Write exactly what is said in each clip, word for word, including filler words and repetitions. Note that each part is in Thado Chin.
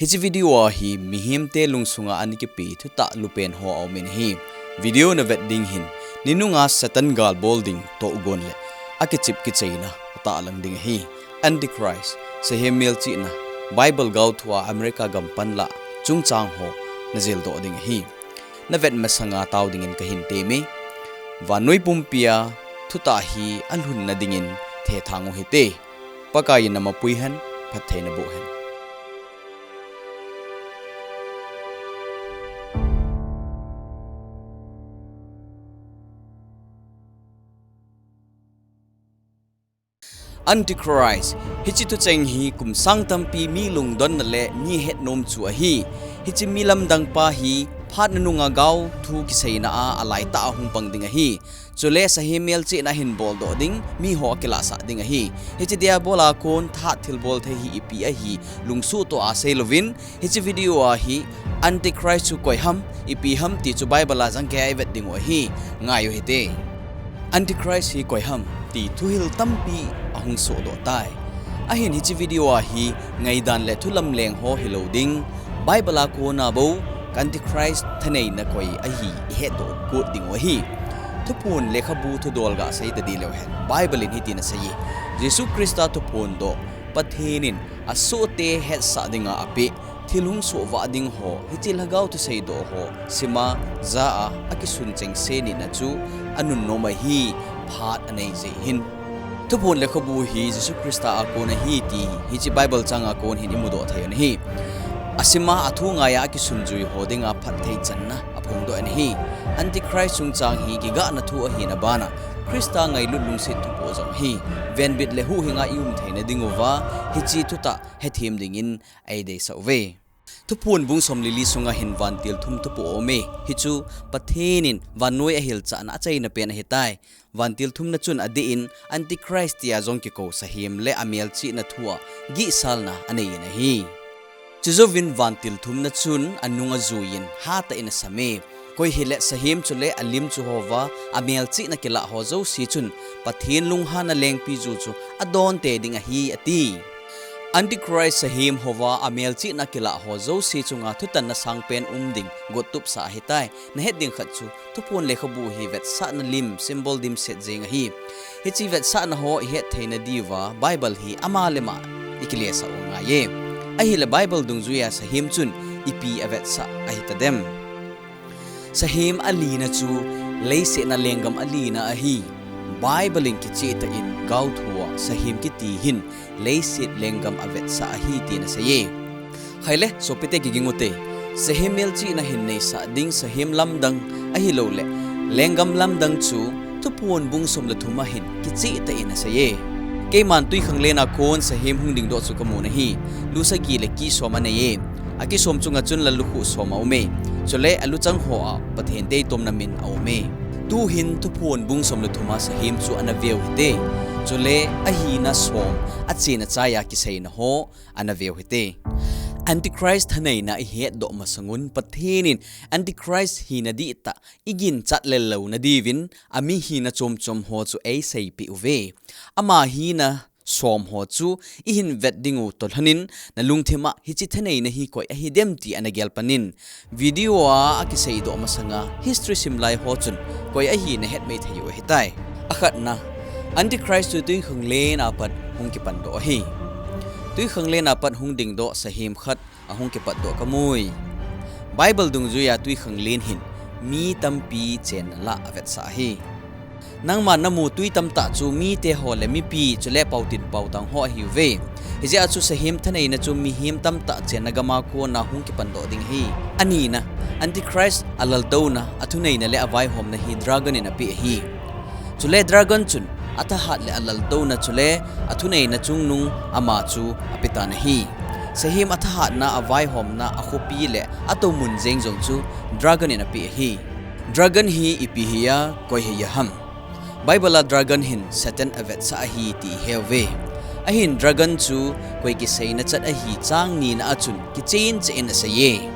Hiche video a hi mihemte lungsunga ana kipe thutah lupen ho aumin ahi. Video navet ding hin, ninunga Satan gal bol ding tohgon le akichep kicheina atahlang ding ahi. Antichrist, sahem melchihna, Bible gaothua America gam panlah chungchang ho najildoh ding ahi. Navet masanga tao dingin kahin teme. Vannoi pumpia thutah hi alhunna dingin thethang uhite. Pakaiyin namapui hen, phattheina boh hen. Antichrist, hiche thucheng hi kum sang tampi mi lungdonna le mi hetnom chu ahi. Hiche mi lamdang pa hi phat nanunga gaothu kiseina a alaitah a hung pang ding ahi. Chule sahem melchihna ahin boldoh ding, miho akilahsah ding ahi. Hiche diabol a kon thahat thilbol thei hi ipi ahi, lungsuhtoh a seilouvin, hiche video a hi Antichrist chu koiham, ipi ham ti chu Bible a jangkeiya ivet dingu ahi, ngai uhite. Antichrist hi koiham ti thuhil tampi ahung sohdoh tai. Ahin hiche video a hi ngaidan le thulamleng ho hilou ding, Bible a kona bou Antichrist thaneina koi ahi ihetdoh got dingu ahi. Thuphon lekhabu thudol gasei tadih leu hen, Bible in hitin aseiye, Jesu Christa thuphondoh Pathen in asohte hetsah dinga apeh thil hung sohvah ding ho, hiche lhagao thuseidoh ho sima, ja a, akisun chengse nina chu anunnom ahi, phat anei jeh hin. Thuphon lekhabu hi Jesu Christa a kon ahi ti hiche Bible changa kon hin imudoh thei u ahi. Asima athu ngaiya akisunjui ho dinga phatthei channa aphongdoh in ahi. Antichrist chungchang hi kigahna thu ahina bana Christa ngailut lungset thupoh jong ahi. Venbit le huhhinga ium theina dinguva hiche thutah hethem dingin eideisah uve. Thuphon bung somleli sunga hin vantil thum thupoh aume. Hichu Pathen in vannoi ahilchahna achaina pen ahitai. Vantil thumna chun adeh in Antichrist tia jong kikou sahem le amelchihna thua gihsalna aneiyin ahi. Chujouvin vantil thumna chun anung ajuiyin hatah in asame. Koi hile sahem chule alim chu hova amelchihna kilah ho jouse chun Pathen lunghanna lengpiju chu adonte ding ahi ati. Antichrist sahem hova amelchihna kilah ho jouse chunga thutanna sangpen um ding gottupsa ahitai. Nahet ding khat chu thuphon lekhabu hi vetsahna lim, symbol dimset jeng ahi. Hiche vetsahna ho ihet theina diuva Bible hi ama le ama ikilesah u angaiye. Ahile Bible dungjuiya sahem chun ipi avetsah ahitadem? Sahem alina chu leiset a lenggam alina ahi. Bible in kichehtah in gaothua sahem kiti hin leiset lenggam avetsah ahi tin aseiye. Khaile, sopite kiging ute, sahem melchihna hin neisah ding sahem lamdang ahiloule lenggam lamdang chu Thuphon bung som le thum a hin kichehtah in aseiye. Keiman twikhanglen a kon sahem hung dingdoh chu kamun ahi. Lu sagi le ki som aneiye. Akisom chunga chun lallukhuh som aume. Chule aluchang hoa Pathen deitomna min aume. Tuhin Thuphon bung som le thum a sahem chu anaveu hite. Chule ahina som, achena chaiya kiseina ho anaveu hite. Antichrist thaneina ihetdoh masangun Pathen in Antichrist hina dihtah iginchat lel louna diuvin amihina chomchom ho chu eiseipeh uve. Ama hina som ho chu ihin vet dingu toh lhonin nalungthima hiche thaneina hi koi ahidem ti anagel panin, video a akiseidoh masanga history simlai ho chun koi ahi nahetmai thei u ahitai. Akhatna, Antichrist chu twikhanglen a pat hung kipandoh ahi. Twikhanglen a pat hung dingdoh sahem khat ahung kipatdoh kamui. Bible dungjuiya twikhanglen hin mi tampi chenna lah avetsah ahi. Nangman namu twi tamtah chu miteho le mipi chule paotin paotang ho ahiuve. Hijeh a chu sahem thaneina chu mihem tamtah chenna gama kona hung kipandoh ding ahi. Anina, Antichrist alaltouna, athuneina le avaihomna hi dragon in apeh ahi. Chule dragon chun athahat le alaltouna chule athuneina chungnung ama chu apetan ahi. Sahem athahatna, avaihomna, akhopi le atoumun jeng jong chu dragon in apeh ahi. Dragon hi ipi hiya, koi hiya ham? Bible a dragon hin Satan avetsah ahi ti iheuve. Ahin dragon chu koi kiseina chat ahi chang nina a chun kichen cheh in aseiye.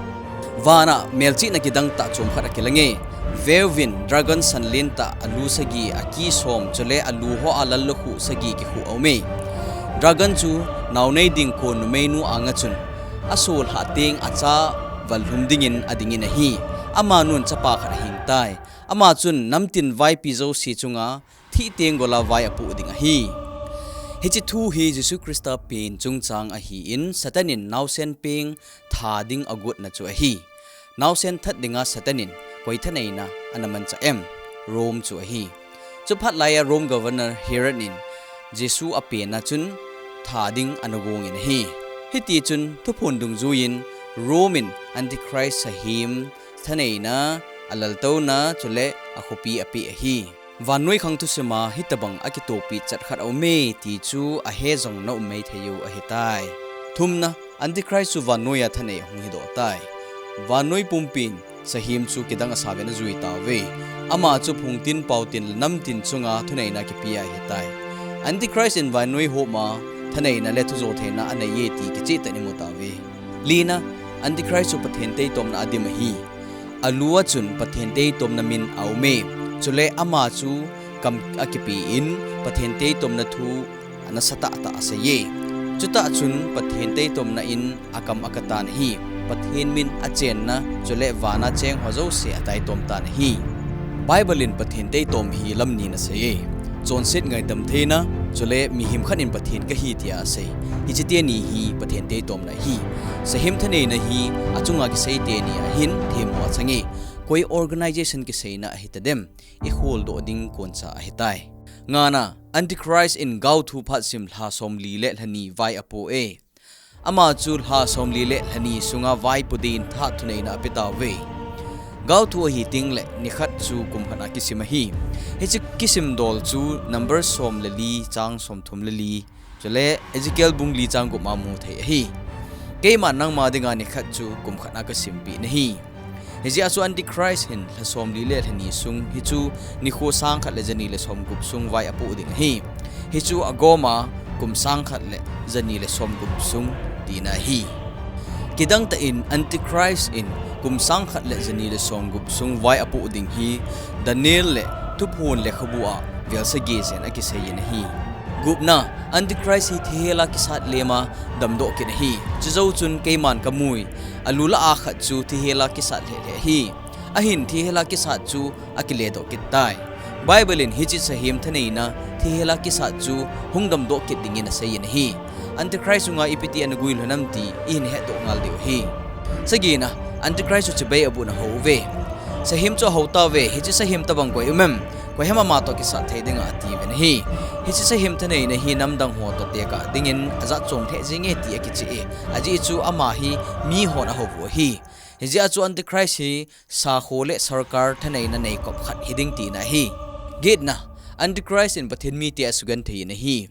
Vana melchihna kidangtah chomkhat akilange. Veuvin, dragon sanlentah alu sagi, aki som chule alu hoa lallukhuh sagi kikhuh aume. Dragon chu naonei ding kon numeinu anga chun Asolhah teng acha vallhum dingin adingin ahi. Amanun chapa khat ahing tai. Ama chun namtin vaipi jouse chunga thih teng gola vai apoh ding ahi. Hiche thu hi Jesu Christa pen chungchang ahin, Satan in naosen peng tha ding agotna chu ahi. Naosen that dinga Satan in koi thaneina ana manchah em? Rome chu ahi. Chuphat laiya Rome Governor Herod in Jesu apenna chun tha ding ana gongin ahi. Hitichun thuphon dungjuiyin Rome in Antichrist sahem thaneina, alaltouna chule akhopi apeh ahi. Vannoi khang thusima hitobang akitopichat khat aume ti chu ahe jong na um maithei u ahitai. Thumna, Antichrist chu vannoiya thanei ahung hidoh tai. Vannoi pumpin sahem chu kidang asauvin ajui tauve. Ama chu phungtin, paotin le namtin chunga thuneina kipea ahitai. Antichrist in vannoi homa thaneina le thujotheina aneiye ti kichehtah in imu tauve. Lina, Antichrist chu Pathen teitomna adim ahi. Alua chun Pathen teitomna min aume. Chule ama chu kam akipen Pathen teitomna thu nasatah tah aseiye. Chutah chun Pathen teitomna in akam akatan ahi. Pathen min achenna chule vana chengho jouse ataitom tan ahi. Bible in Pathen teitom hi lam ni in aseiye. Chonset, ngaidam theina, chule mihem khat in Pathen kahi tia asei. Hiche teni hi Pathen teitomna ahi. Sahem thaneina hi achunga kisei teni ahin themmo achange. Koi organization kiseina ahitadem, ikholdoh ding koncha ahitai. Ngana, Antichrist in gaothu phatsim lha somli le lhani vai apoh e. Ama chu lha somli le lhani sunga vaipo din thahat thuneina apetauve. Gaothu ahi tengle nikhat chu kum khatna kisim ahi. Hiche kisimdol chu Number som le li chang somthum le li, chule Ezekiel bung li chang gup ma muthei ahi. Keiman nangma dinga nikhat chu kum khatna kasimpeh nahi. Hijeh a chu Antichrist hin lha somli le lhani sung, hichu nikho sangkhat le jani le somgup sung vai apoh ding ahi. Hichu agoma kum sangkhat le jani le somgup sung tina ahi. Kidangtah in Antichrist in kum sangkhat le jani le somgup sung vai apoh ding hi Daniel le Thuphon lekhabu a vel sagi jen akiseiyin ahi. Gupna, Antichrist hi thihela kisat lema damdoh kit ahi. Chujou chun keiman kamui, alu lah a khat chu thihela kisat lhehlheh ahi. Ahin thihela kisat chu akiledoh kit tai. Bible in hiche sahem thaneina thihela kisat chu hung damdoh kit dingin aseiyin ahi. Antichrist chunga ipiti ana guilhon am ti ihin hetdoh ngal diu ahi. Sagina, Antichrist chu chibai abohna ahouve. Sahem chu ahou tauve, hiche sahem tobang koi um em? Koiham ama toh kisat thei dinga atiuvin ahi. Hiche sahem thaneina hi namdang ho toh tekah dingin ajat chom lheh jenge ti akicheh e. Ajeh chu ama hi mihon ahou u ahi. Hijeh a chu Antichrist hi sakho le sorkar thaneina neikop khat hiding tina ahi. Getna, Antichrist in Pathen mite asugenthei in ahi.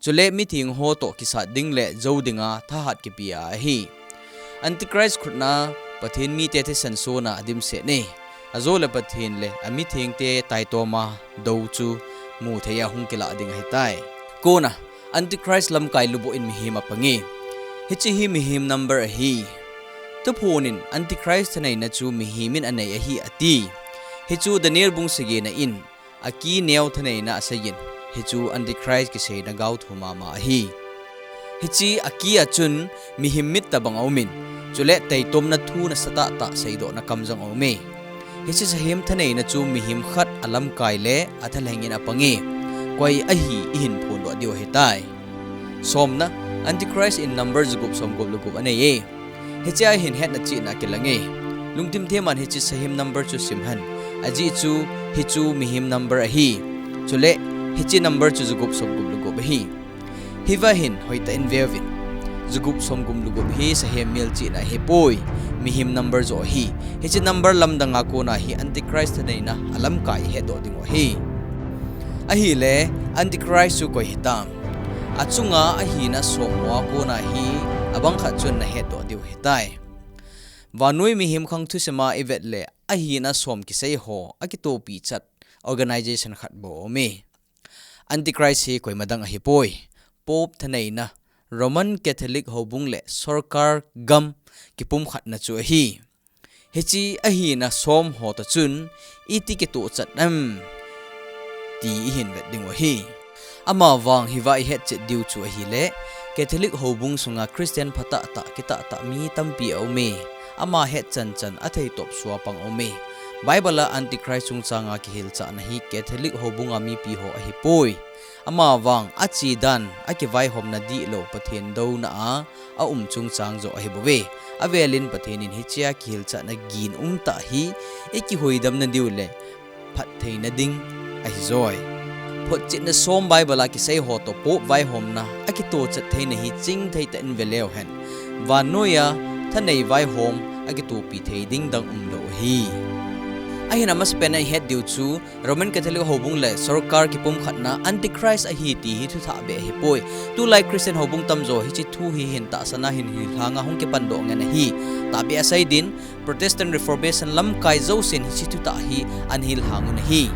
Chule mitheng ho toh kisat ding le jou dinga thahat kipea ahi. Antichrist khutna Pathen mite thisan sona adimset e. Ajole Pathen le amithengte taitoma dou chu muthei a hung kilah ding ahitai. Kona, Antichrist lamkai lubuh in mihem apange. Hiche hi mihem number ahi. Thuphon in Antichrist thaneina chu mihem in anei ahi ati. Hichu Daniel bung sagina in aki neo thaneina aseiyin, hichu Antichrist kiseina gaothu mama ahi. Hiche aki a chun mihem mit tobang aumin, chule taitomna thu nasatah tah seidohna kam jong aume. Hiche sahem thaneina chu mihem khat alamkai le athalheng in apange. Koi ahi ihin phondoh diu ahitai. Somna, Antichrist in number jagup somgup le gup aneiye. Hichea hin hetna chihna akilange. Lungthim theman hiche sahem number chu simhen. Ajeh chu hichu mihem number ahi. Chule hiche number chu jagup somgup le gup ahi. Hiva hin hoitah in veuvin. Jagup somgup le gup hi sahem melchihna ahipoi. Mihem number joh ahi. Hiche number lamdanga kona hi Antichrist thaneina alamkai ihetdoh dingu ahi. Ahile Antichrist chu koi hitam? Achunga ahina somhoa kona hi abang khat chun nahetdoh diu ahitai. Vannoi mihem khang thusima ivet le ahina som kiseiho akitopichat organization khat bou aume. Antichrist hi koima dang ahipoi. Pope thaneina, Roman Catholic houbung le sorkar gam kipumkhatna chu ahi. Hiche ahina somho toh chun iti kitohchat em ti ihin vet dingu ahi. Amavang hiva ihetchet diu chu ahile, Catholic houbung sunga Christian phatah tah, kitah tah mi tampi aume. Ama het chan chan athei top sua pang aume. Bible a Antichrist chungchanga kihilchahna hi Catholic houbunga mipi ho ahipoi. Amavang achidan, akivaihomna dihlou Pathen douna a aum chungchang joh ahibouve. Avelin Pathen in hichea kihilchahna gin umtah hi ikihuidamna diu le phattheina ding ahijoi. Photchetna som Bible a kisei ho toh Pope vaihomna akitochat theina hi chingthei tah in veleu hen. Vannoiya thanei vaihom akitopi thei ding dang umlou ahi. Ahin amasapen a ihet diu chu Roman Catholic houbung le sorkar kipumkhatna Antichrist ahi ti hi thuthah beh ahipoi. Tulai Christian houbung tamjo hiche thu hi hin tahsan a hin hilhanga hung kipandoh ngen ahi. Tahbeh a seidin, Protestant Reformation lamkai jousen hiche thutah hi ana hilhang un ahi.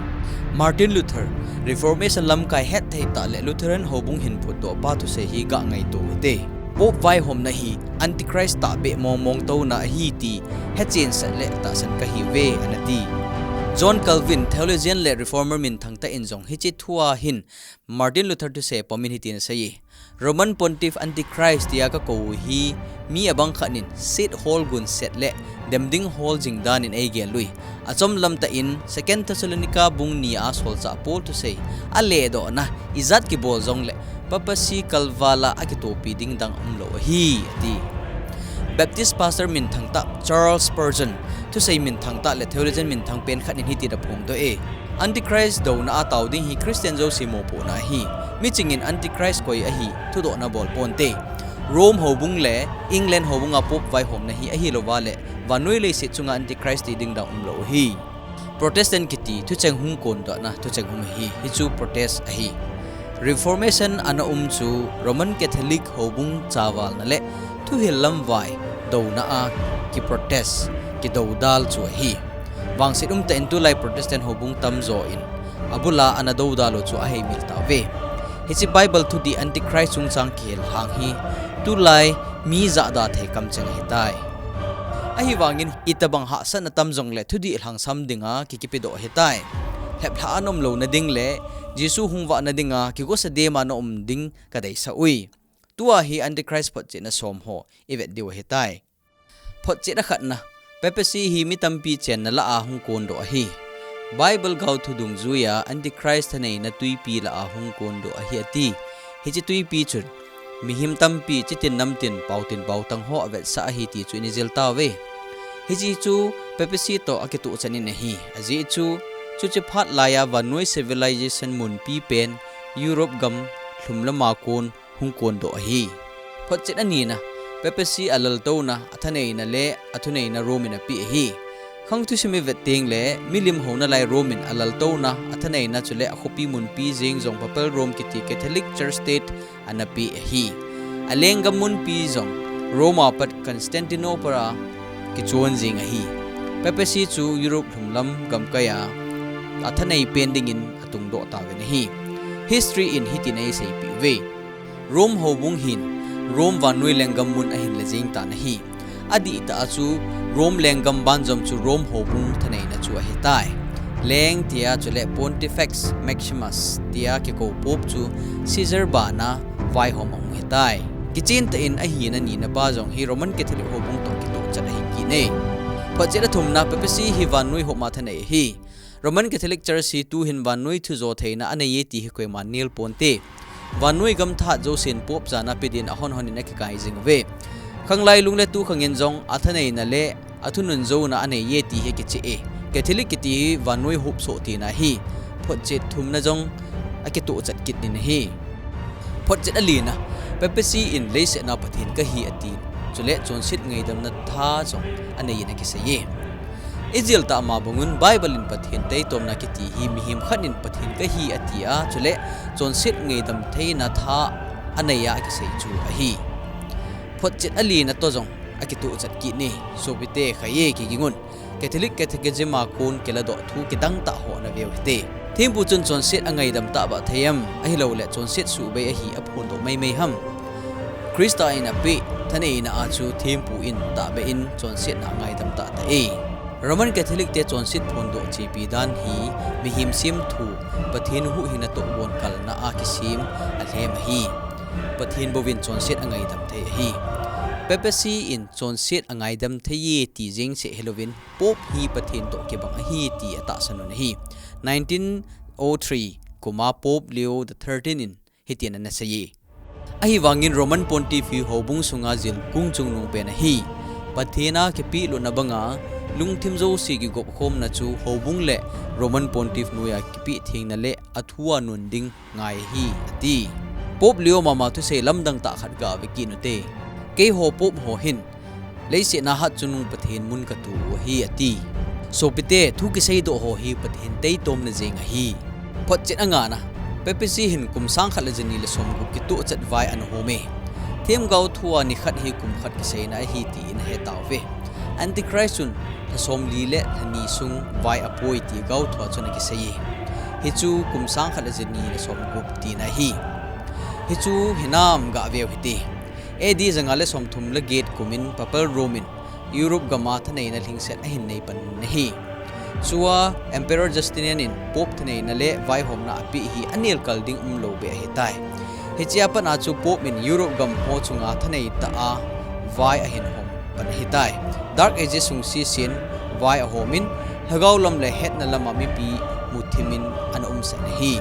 Martin Luther, Reformation lamkai hetthei tah le Lutheran houbung hin phutdohpa thusei hi gangaito uhite. Pope vaihomna hi Antichrist tahbeh mongmong touna ahi ti hechensah le tahsan kahiuve, anati. John Calvin, theologian le reformer minthangtah in jong hiche thua hin Martin Luther thusei pomin hitin aseiye, Roman Pontiff Antichrist tia kakou u hi mi abang khat in seat holgun set le demding hol jing danin eigel ui. Achomlam tah in Second Thessalonica bung ni a solchah Paul thusei aledohna ijat kibol jongle papacy kalval a akitopi ding dang umlou ahi, ati. Baptist pastor minthangtah Charles Spurgeon, thusei minthangtah le theologian minthang pen khat in hitin aphongdoh e, Antichrist douna a tao ding hi Christian jouse mopohna ahi. Miching in Antichrist koi ahi thudohna bol ponte. Rome houbung le England houbunga Pope vaihomna hi ahilouva le vannoi leiset chunga Antichrist ti ding dang umlou ahi. Protestant kiti thucheng hung kondohna thucheng um ahi, hichu protest ahi. Reformation ana um chu Roman Catholic houbung chavalna le thuhil lamvai douna a kiprotest, kidoudal chu ahi. Vangset umtah in tulai Protestant houbung tamjo in abul a ana doudal u chu aheimil tauve. Hiche Bible thudih Antichrist chungchang kihilhang hi tulai mi jahda thei kamcheng ahitai. Ahivangin itobang hahsatna tam jongle thudih lhangsam dinga kikipedoh ahitai. Lheplhah a naum louna ding le Jesu hung vahna dinga kigosa dema naum ding kadeisah ui. Tua hi Antichrist photchetna som ho ivet diu ahitai. Photchetna khatna, Papacy hi mi tampi chenna lah a hung kondoh ahi. Bible gaothu dungjuiya Antichrist thaneina twipi lah a hung kondoh ahi ati. Hiche twipi chun mihem tampi chitin namtin, paotin paotang ho avetsah ahi ti chu ina jil tauve. Hiche chu Papacy toh akitohchan in ahi. Ajeh chu, chuche phat laiya vannoi civilization munpi pen Europe gam lhumlama kon hung kondoh ahi. Photchet anina, Papacy alaltouna, athaneina le athuneina Rome in apeh ahi. Khang thusim ivet tengle, milim houna lai Rome in alaltouna, athaneina chule akhopi munpi jeng jong Papal Rome kiti Catholic Church State ana peh ahi. Alenggam munpi jong Rome a pat Constantinople a kichon jeng ahi. Papacy chu Europe lhumlam gamkaiya athanei pen dingin atungdoh tauvin ahi. History in hitin eiseipeh uve. Rome houbung hin Rome vannoi lenggam mun ahin le jeng tan ahi. Adihtah a chu Rome lenggam banjom chu Rome houbung thaneina chu ahitai. Leng tia chule Pontifex Maximus tia kikou Pope chu Caesar bana vaihom ahung hitai. Kichentah in ahina nina pa jong hi Roman Catholic houbung toh kitohchat ahi kit e. Photchet athumna, Papacy hi vannoi hopma thanei ahi. Roman Catholic Church hi tuhin vannoi thujo theina aneiye ti hi koiman nel ponte. Vannoi gam thahat jousen Pope jana pe din ahon hon in akikai jing uve. Khanglai lung le tukhang in jong athaneina le athunun jouna aneiye ti hi akicheh e. Catholic kiti hi vannoi hopsoh tina ahi. Photchet thumna jong akitohchat kit nin ahi. Photchet alina, Papacy in leiset a Pathen kahi atin, chule chonset ngaidamna tha jong aneiyin akiseiye. Ijil tah ma bangun Bible in Pathen taitomna kiti hi mihem khat in Pathen kahi atia, chule chonset ngaidam theina tha aneiya akisei chu ahi. Photchet alina toh jong akitohchat kit e, sopite, khaiye kigingun. Catholic Catechism a kon kiladoh thu kidangtah ho naveu hite. Thempu chun chonset angaidam tahbeh thei em, ahilouleh chonset suhbei ahi aphondoh maimai ham? Christa in apeh thaneina a chu thempu in tahbeh in chonsetna angaidam tahtah e. Roman Catholic te chonset phondoh chepi dan hi mihem semthu Pathen huhhingna toh bonkalna a kisem alhem ahi. Pathen bouvin chonset angaidam thei ahi. Papacy in chonset angaidam thei e ti jeng seh hilouvin, Pope hi Pathen toh kibang ahi ti atahsan un ahi. Nineteen oh three kuma Pope Leo the thirteenth in hitin ana seiye. Ahivangin Roman Pontiff hi houbung sunga jilkung chungnung pen ahi. Pathen a kipehlutna banga lungthim jouse kigop khomna chu houbung le Roman Pontiff noiya kipeh thengna le athu a nun ding ngai ahi, ati. Pope Leo mama thusei lamdang tah khat gave kit ute. Keiho Pope ho hin leiset a hatchungnung Pathen mun katu u ahi, ati. Sopite, thu kiseidoh ho hi Pathen taitomna jeng ahi. Photchet angana, Papacy hin kum sang khat le jani le somgup kitohchet vai ana home. Themgao thua nikhat hi kum khat kiseina ahi tin hetauve. Antichrist chun lha somli le lha ni sung vai apoi ti gaothua chun akiseiye. Hichu kum sang khat le jani le somgup tina ahi. Hichu hinam gaveu hite. A D janga le somthum le get kumin Papal Rome in Europe gama thaneina lhingset ahin neipan ahi. Chua Emperor Justinian in Pope thaneina le vaihomna apeh hi anelkal ding umlou beh ahitai. Hichea pat a chu Pope in Europe gam ho chunga thanei tah a vai ahin hom pan ahitai. Dark Ages sung sisin vai ahomin, lhagao lam le hetna lama mipi muthimin ana umsah in ahi.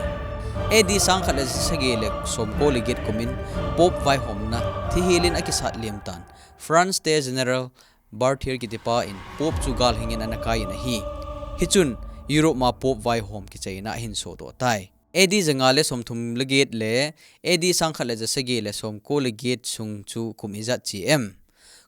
A D sang khat le sagi le somko le get kumin Pope vaihomna thihelin akisat lemtan. France te General Berthier kitipa in Pope chu galhingin ana kaiyin ahi. Hichun Europe ma Pope vaihom kichaina ahin sodoh tai. A D janga le somthum le get le A D sang khat le jasagi le somko le get sung chu kum ijat chi em?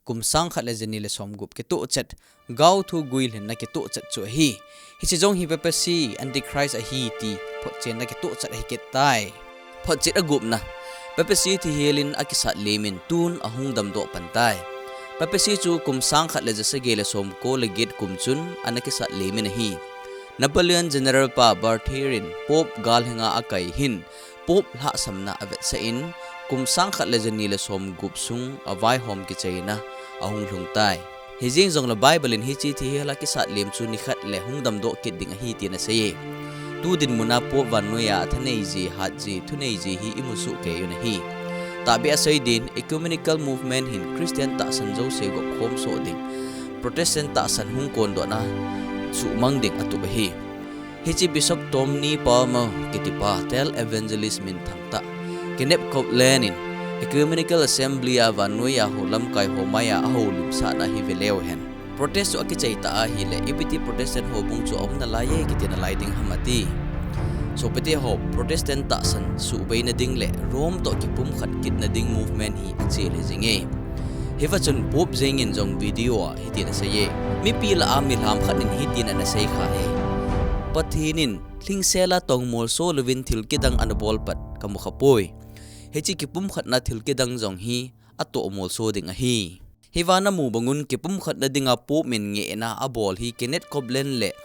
Kum sang khat le jani le somgup kitohchet, gaothu guilhinna kitohchet chu ahi. Hiche jong hi Papacy, Antichrist ahi ti photchetna kitohchet ahi kit tai. Photchet agupna, Papacy thihelin akisat lemin tun ahung damdoh pan tai. Papacy chu kum sang khat le jasagi le somko le get kum chun ana kisat lemin ahi. Napoleon General pa Berthier in Pope galhinga akai hin Pope lhahsamna avetsah in kum sang khat le jani le somgup sung avaihom kichaina ahung lhung tai. Hijeng jongle Bible in hiche thihela kisat lem chu nikhat le hung damdoh kit ding ahi tin aseiye. Tu dinmuna Pope vannoiya athanei ji, hat ji, thunei ji hi imusoh kei un ahi. Tahbeh a sei din, ecumenical movement hin Christian tahsan jouse gopkhom soh ding, Protestant tahsan hung kondohna suhmang ding atup ahi. Hiche Bishop Tommy Palmer kitipa televangelist minthang tah, Kenneth Copeland in Ecumenical Assembly a vannoiya hou lamkai ho maiya ahoulimsahna hi veleu hen. Protest chu akichai tah ahile, ipi ti Protestant houbung chu aum nalaiye kiti nalai ding ham ati. Sopite ho, Protestant tahsan suhbeina ding le Rome toh kipumkhat kitna ding movement hi achel hijinge. Hiva chun Pope jengin jong video a hitin aseiye. Mipi lah a milham khat in hitin ana seikha e. Pathen in lhingsel a tongmolso louvin thil kidang ana bol pat kamu khapoi. Hiche kipumkhatna thil kidang jong hi atohmolso ding ahi. Hiva namu bangun kipumkhatna dinga Pope min ngehna abol hi Kenneth Copeland le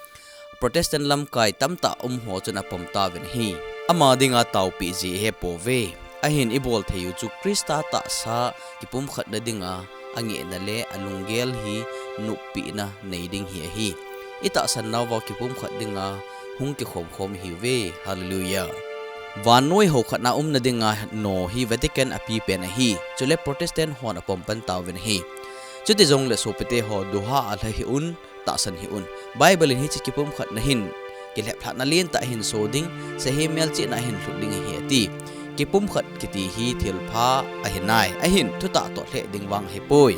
Protestant lamkai tamtah um ho chun apom tauvin ahi. Ama dinga taopeh ji ihepouve. Ahin ibol thei u chu Christa tahsa kipumkhatna dinga angehna le alunggel hi noppehna nei ding hi ahi. Itahsan nauva kipumkhat dinga hung kikhomkhom ihiuve. Hallelujah. Vannoi houkhatna umna dinga no hi Vatican apipen ahi. Chule Protestant hon apom pan tauvin ahi. Chuti jongle sopite ho, duha alha hih un, tahsan hih un. Bible in hiche kipumkhatna hin kilheplhahna lentah ahin so ding, sahem melchihna ahin lhut ding ahi ati. Kipumkhat kiti hi thilpha ahinai, ahin thutah toh lheh ding vang ahipoi.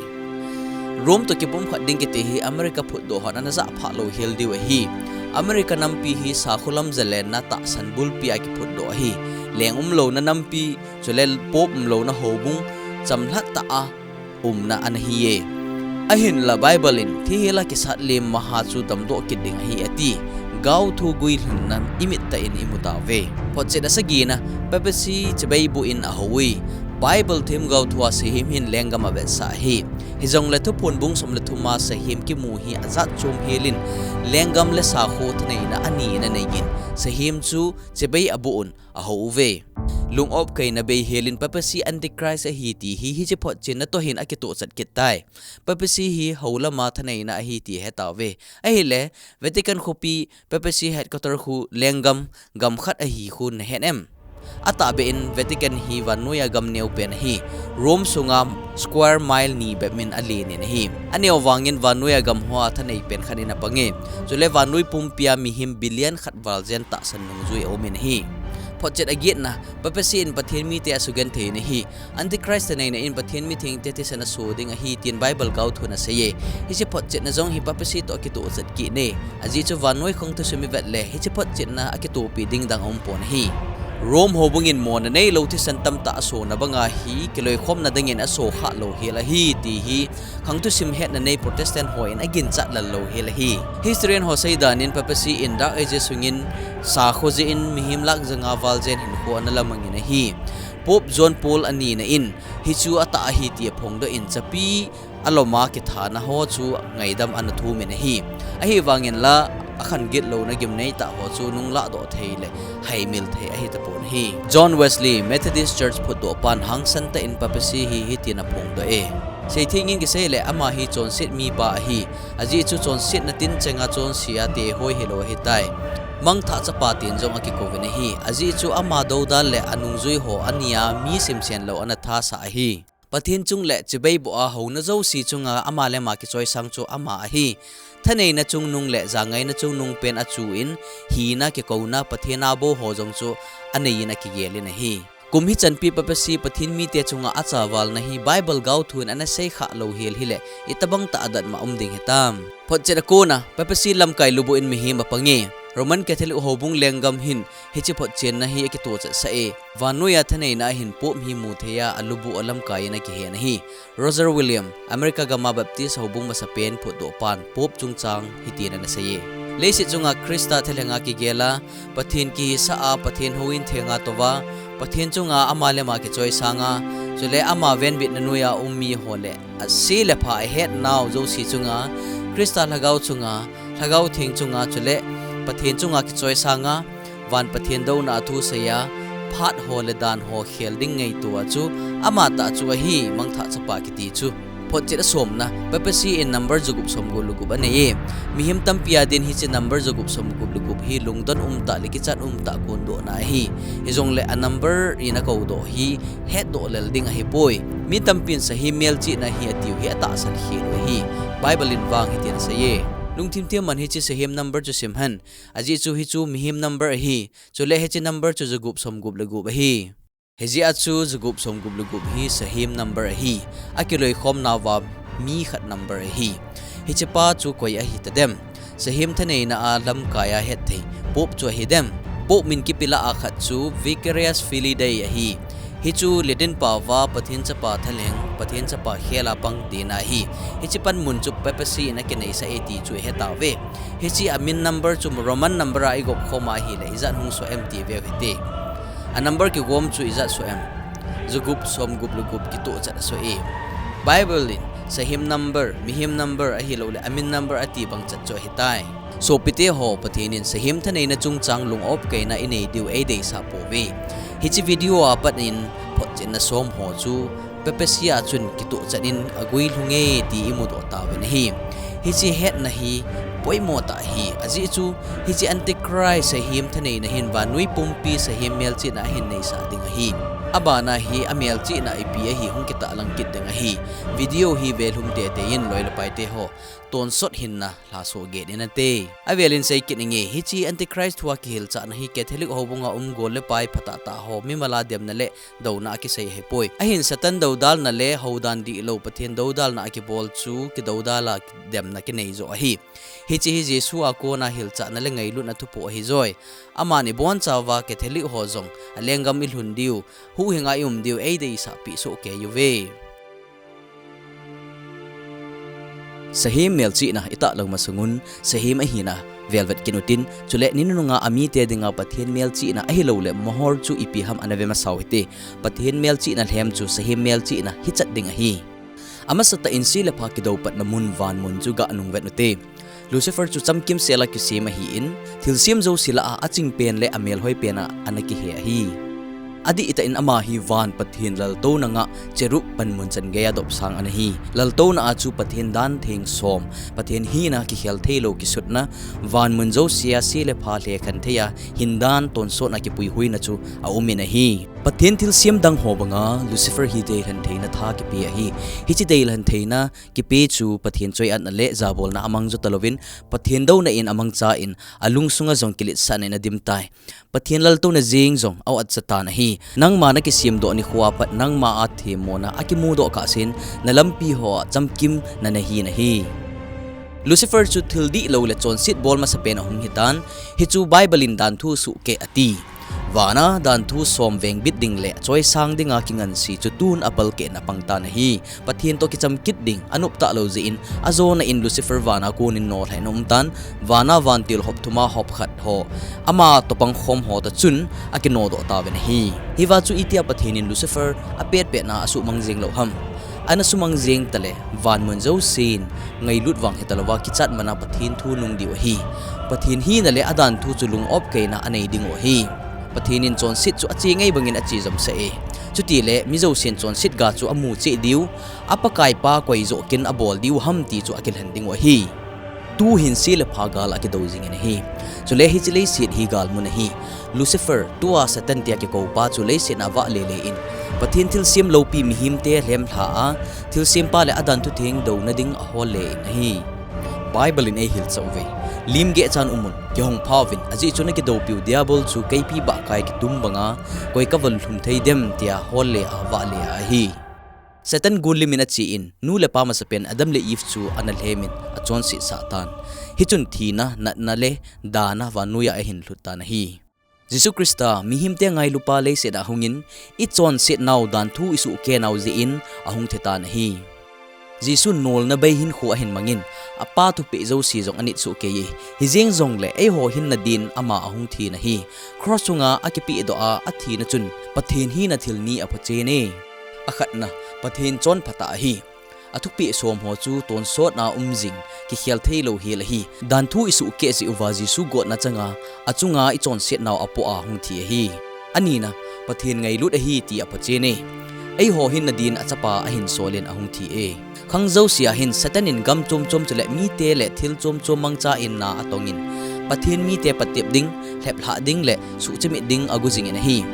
Rome toh kipumkhat ding kiti hi America phutdoh hon ana jah phah lou hel diu ahi. America nampi hi sakho lam zalenna tahsan bulpi a kiphutdoh ahi. Leng umlouna nampi, chule Pope umlouna houbung chamlhat tah a umna ana hiye. Ahinla Bible in thihela kisat lem maha chu damdoh kit ding ahi ati. Gaothu guilhinna imit tah in imu tauve. Photchet asagina, Papacy chibai boh in ahouve. Bible themgao thua sahem hin lenggam avetsah ahi. Hijongle Thuphon bung som le thuma sahem kimu hi ajat chom helin, lenggam le sakho thaneina ani in aneiyin, sahem chu chibai aboh un ahouve. Lung-op kaina bei helin Papacy Antichrist ahi ti hi hiche photchetna toh hin akitohchet kit tai. Papacy hi houlama thaneina ahi ti hetauve. Ahile, Vatican khopi Papacy headquarter khu lenggam, gam khat ahi khu nahet em? Atahbeh in Vatican hi vannoiya gam neo pen ahi. Rome sunga square mile ni bep min alen in ahi. Aneo vangin vannoiya gam hoa thanei pen khat in apang e. Chule vannoi pumpia mihem billion khat val jen tahsan nungjui aum in ahi. Photchet agetna, Papacy in Pathen mite asugenthei in ahi. Antichrist thaneina in Pathen mithengte thisan aso ding ahi tin Bible gaothun asei e. Hiche photchetna jong hi Papacy toh akitohchet kit e. Ajeh chu vannoi khangthu sum ivet le hiche photchetna akitohpi ding dang aumpon ahi. Rome houbung in mona neilou thisan tamtah asona banga hi kiloikhomna dingin aso khah louhel ahi ti hi khangthu sim hetna nei Protestant hon aginchat lal louhel ahi. Historian ho seidan in Papacy in Dark Ages sungin sakho jeh in mihem lakh janga val jen hinkho analamang in ahi. Pope John Paul anina in hichu atah ahi ti aphongdoh in chapi aloma kithana ho chu ngaidam anathum in ahi. Ahivangin la akhan gitlouna gimnei tah ho chu nunglahdoh thei le haimil thei ahitapon ahi. John Wesley, Methodist Church phutdohpan hangsan tah in Papacy hi hitin aphongdoh e. Seithengin kisei le ama hi chonset mipa ahi. Ajeh chu chonsetna tinchenga chonse a tehoi hilou ahitai. Mangthah chapa tin jong akikouvin ahi. Ajeh chu ama doudal le anungjui ho ania mi simsen lou anathasah ahi. Pathen chung le chibai boh a houna jouse chunga ama le ama kichoisang chu ama ahi. Thaneina chungnung le jangaina chungnung pen achuh in hina kikouna Pathen a bou ho jong chu anei in akigel in ahi. Kum hichanpi Papacy Pathen mite chunga achavalna hi Bible gaothun anasei khah louhel hile itobang tah adatmo um ding hitam. Photchet akona Papacy lamkai lubuh in mihem apang e. Roman Catholic houbung lenggam hin hiche photchenna hi akitohchet sah e. Vannoiya thaneina ahin Pope hi mutheiya alubuh alamkai in akihen ahi. Roger Williams, America gama Baptist houbung masapen phutdohpan Pope chungchang hitin anasei e. Leiset chunga Christa thalhenga kigela, Pathen kihisah a, Pathen houin thenga touva, Pathen chunga ama le ama kichoisanga, chule ama venbitna noiya um miho le ase le apha ahetnau jouse chunga, Christa Lhagao chunga, Lhagao Theng chunga, chule Pathen chunga kichoisanga, van Pathen douna a thuseiya, phat ho le dan ho khel ding ngaitoa chu, amatah chu ahi, mangthah chapa kiti chu. Photchet asomna, Papacy in number jagup somgup le gup anei e. Mihem tampi adin hiche number jagup somgup le gup hi lungdon umtah le kichat umtah kondohna ahi. Hijongle a number in akoudoh hi hetdoh lel ding ahipoi. Mi tampin sahem melchihna hi atiu hi atahsan khel u ahi. Bible in vang hitin asei e. Lungthim thim man hiche sahem number chu simhen. Ajeh chu hichu mihem number ahi. Chule hiche number chu jagup somgup le gup ahi. Hijeh a chu jagup somgup le gup hi sahem number ahi. Akiloikhomnauva mi khat number ahi. Hichepa chu koi ahitadem? Sahem thaneina a lamkai a hetthei Pope chu ahidem? Pope min kipelah a khat chu Vicarius Filii Dei ahi. Hichu Latin paova Pathen Chapa thalheng, Pathen Chapa khela pang tina ahi. Hiche panmun chu Papacy in akineisah e ti chu ihetauve. Hiche amin number chu Roman number a igop khom ahile ijat hung soh em ti veu hite. A number kigom chu ijat soh em? Jagup somgup le gup kitohchet asoh e. Bible in sahem number, mihem number ahiloule amin number ati bang chat chu ahitai. Sopite ho, Pathen in sahem thaneina chungchang lung opkaina inei diu eideisah pouve. Hiche video a pat in photchetna som ho chu Papacy a chun kitohchet in aguilhunge ti imudoh tauvin ahi. Hiche hetna hi poimo tah ahi, ajeh chu hiche Antichrist sahem thaneina hin vannoi pumpi sahem melchihna ahin neisah ding ahi. Abana hi amelchihna ipi ahi hung kitahlang kit ding ahi. Video hi velhum teitei in loi le paite ho, tonsot hinna lhasoh get in ate. Avelin seikit inge, hiche Antichrist thua kihilchahna hi Catholic houbunga um gol le pai phatah tah ho mimala demna le douna a kisei ahipoi. Ahin Satan doudalna le houdan dihlou Pathen doudalna a kibol chu kidoudal a demna kinei joh ahi. Hiche hi Jesu a kona hilchahna le ngailutna thupoh ahijoi. Aman ibonchauva Catholic ho jong alenggam ilhun diu, huhhinga ium diu eideisahpeh sohkei uve. Sahem melchihna itahlang masungun, sahem ahina velvet kit utin, chule ni nununga amite dinga Pathen melchihna ahiloule mohor chu ipi ham anave masau hite. Pathen melchihna lhem chu sahem melchihna hichat ding ahi. Amasatah in se le pha kidoupatna mun vanmun chu ganungvet ute. Lucifer chu chamkimsel a kisem ahin, thilsem jouse lah a achingpen le amelhoipen a ana kihe ahi. Adih tah in ama hi van Pathen laltouna ngah cherub panmun chan geiya dopsang ana hi. Laltouna a chu Pathen dan theng som, Pathen hina kikhel theilou kisutna, van mun jousea se le pha lhekhen theiya hindan tonsotna kipuihuina chu aumin ahi. Pathen thilsem dang ho banga Lucifer hi deilhen theina tha kipe ahi. Hiche deilhen theina kipe chu Pathen choi-atna le jabolna amang jo talouvin, Pathen douna in amangcha in, alungsunga jong kiletsahna in adim tai. Pathen laltouna jeng jong a-at satan ahi. Nangma nakisemdoh nikhoa pat nangma a themmona akimudoh kahsen, nalampi hoa chamkim nanahin ahi. Lucifer chu thil dihlou le chonset bol masapen ahung hitan, hichu Bible in danthu suhkeh ati. Vana danthu som vengbit ding le choisang dinga kinganse chu tun apalkeh in apang tan ahi. Pathen toh kicham kit ding anop talou jeh in, ajona in Lucifer vana konin nolhah in aumtan, vana vantil hop thuma hop khat ho, ama toh pangkhom ho toh chun akinodoh tauvin ahi. Hiva chu itia Pathen in Lucifer apetpetna asuhmang jeng lou ham? Ana sumang jeng tale, van mun jousen ngailut vang hitalouva kichat mana Pathen thu nung diu ahi. Pathen hina le adanthu chu lung-opkeina anei dingu ahi. Pathen in chonset chu ache ngai bangin ache jomsah e. Chutile mi jousen chonset ga chu amu cheh diu, a Pakaipa koi joh kin abol diu ham ti chu akilhen dingu ahi. Tuhin se le pha gal akidou jingin ahi. Chule hiche leiset hi galmun ahi. Lucifer, tua Satan tia kikoupa chu leiset a avahle le in, Pathen thilsem loupi mihemte alhemlha a, thilsempa le adanthu theng douna ding ahol le in ahi. Bible in eihilchah uve. Limgeh chan umun, kihongpha uvin, ajeh chu nakidoupiu Diabol chu keipi bahkai kitum banga, koi kava lhum thei dem tia holle a avahle a ahi. Satan gul limin ache in, nu le pa masapen Adam le Eve chu ana lhemin, achonsetsah tan. Hichun thina, natna le dana vannoiya ahin lhut tan ahi. Jesu Christa, mihemte ngailupa leiset a ahungin, ichonsetnau danthu isuhkeh nau jeh in ahung thitan ahi. Jesun nolna bei hinkho ahin mangin, apa thupeh jouse jong anit sohkei e. Hijeng jongle eiho hinna din ama ahung thin ahi. Cross chunga akipehdoh a athina chun Pathen hina thil ni aphochen e. Akhatna, Pathen chonphatah ahi. Athupeh som ho chu tonsotna um jing, kikhel theilou hel ahi. Danthu isuhkeh jeh uva Jesu gotna changa, achunga ichonsetnau apoh a hung thi ahi. Anina, Pathen ngailut ahi ti aphochen e. Eiho hinna din achapa ahin solin ahung thi e. Khang jousea hin Satan in gam chomchom chule mite le thil chomchom mangcha in na atongin, Pathen mite patep ding, lheplhah ding le suhchimit ding ago jingin ahi.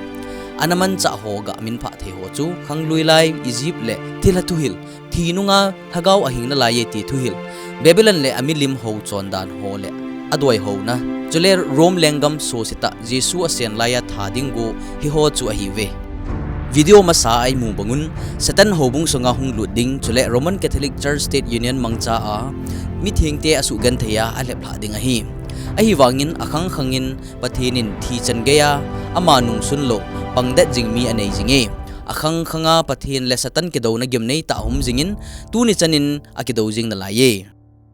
Ana manchah ho gah minphah thei ho chu, khanglui lai, Egypt le thilha thuhil, thi nunga lhagao ahing nalai e ti thuhil, Babylon le amilim ho chondan ho le adoi houna, chule Rome lenggam sosetah Jesu asen laiya tha ding go hiho chu ahiuve. Video masa a imu bangun, Satan houbung sunga hung lut ding, chule Roman Catholic Church State Union mangcha a, mithengte asuhgenthei a alheplhah ding ahi. Ahivangin akhang khangin Pathen in thi chan geiya ama nungsun lou, pangdet jing mi anei jing e. Akhang khanga Pathen le Satan kidouna gimnei tah ahum jingin, tuni chanin akidou jing nalai e.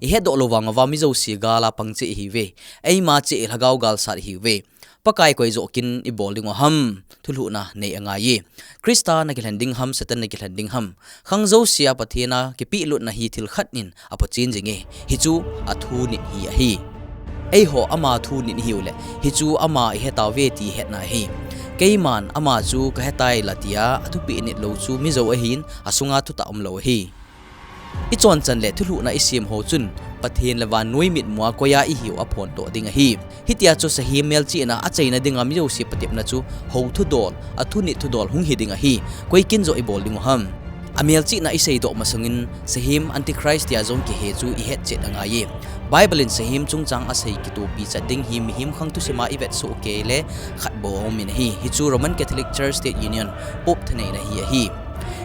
Ihetdoh lou vang uva mi jouse gal a pang cheh ihiuve. Eima cheh lhagao gal sat ihiuve. Pakai koi joh kin ibol dingu ham? Thulhuhna nei angai e. Christa nakilhen ding ham, Satan nakilhen ding ham? Khang jousea Pathen a kipehlutna hi thil khat in aphochen jing e. Hichu athu nit hi ahi. Eiho ama thu nit ihiu le, hichu ama ihetauve ti hetna ahi. Keiman ama chu kahetai la tia athupeh nit lou chu mijou ahin, asunga thutah umlou ahi. Ichonchan le thulhuhna isem ho chun, Pathen le vannoi mitmua koiya ihiu aphondoh ding ahi. Hitia chu sahem melchihna achaina dinga mi jouse patepna chu hou thudol, athunit thudol hung hiding ahi. Koi kin joh ibol dingu ham? Amelchihna iseidoh masangin sahem Antichrist tia jong kihe chu ihetchet angai e. Bible in sahem chungchang asei kitopi chat ding hi mihem khang thusima ivet sohkei le khat bou aumin ahi. Hichu Roman Catholic Church State Union, Pope thaneina hi ahi.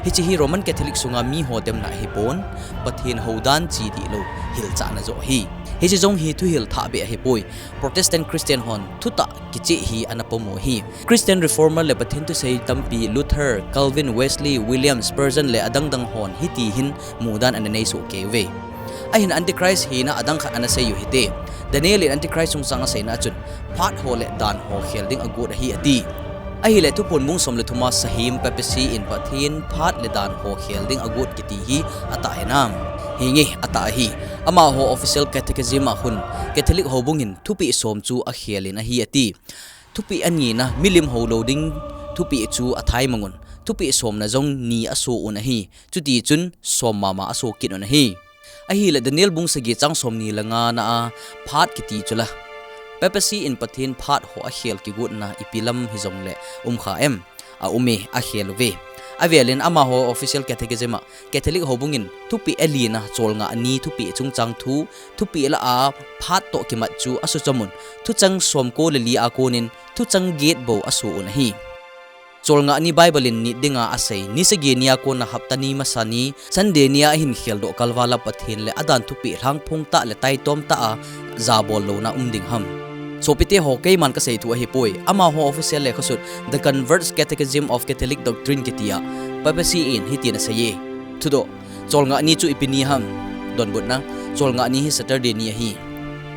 Hiche hi Roman Catholic sunga miho demna ahipon, Pathen houdan chi dihlou hilchahna joh ahi. Hiche jong hi thuhil thahbeh ahipoi. Protestant Christian hon thutah kicheh hi ana pomu ahi. Christian Reformer le Pathen thusei tampi Luther, Calvin, Wesley, William, Spurgeon le adangdang hon hiti hin mudan ana nei sohkei uve. Ahin Antichrist hina adang khat ana seiyu hite. Daniel in Antichrist chungchang aseina achun, phat ho le dan ho khel ding agot ahi ati. Ahile Thuphon bung som le thuma sahem papacy in Pathen phat le dan ho khel ding agot kiti hi atah hinam? Henge, atah ahi. Amaho official catechism a khun Catholic houbung in thupeh som chu akhelin ahi ati. Thupeh anina, milim houlou ding Thupeh chu athai mang un, thupeh somna jong ni aso un ahi. Chuti chun som mama aso kit un ahi. Ahile Daniel bung sagi chang somni le nga na a phat kiti chu la, Papacy in Pathen phat ho akhel kigotna ipi lam hijongle um kha em? Aum e, akhel uve. Avelin amaho official catechism a Catholic houbung in thupeh alina cholngah ni thupeh chungchang thu, thupeh lah a phat toh kimat chu asuchom un, thuchang somko le li a konin thuchang get bou aso un ahi. Cholngah ni Bible in nit dinga asei, ni sagi ni a kona hapta ni masa ni, Sunday ni a ahin kheldoh kalval a Pathen le adan thupeh lhangphong tah le taitom tah a jabol louna um ding ham? Sopite ho, keiman kasei thu ahipoi. Amaho official lekhasut The Convert's Catechism of Catholic Doctrine kiti a Papacy in hitin asei e. Thudoh, cholngah ni chu ipi ni ham? Donbutna, cholngah ni hi Saturday ni ahi.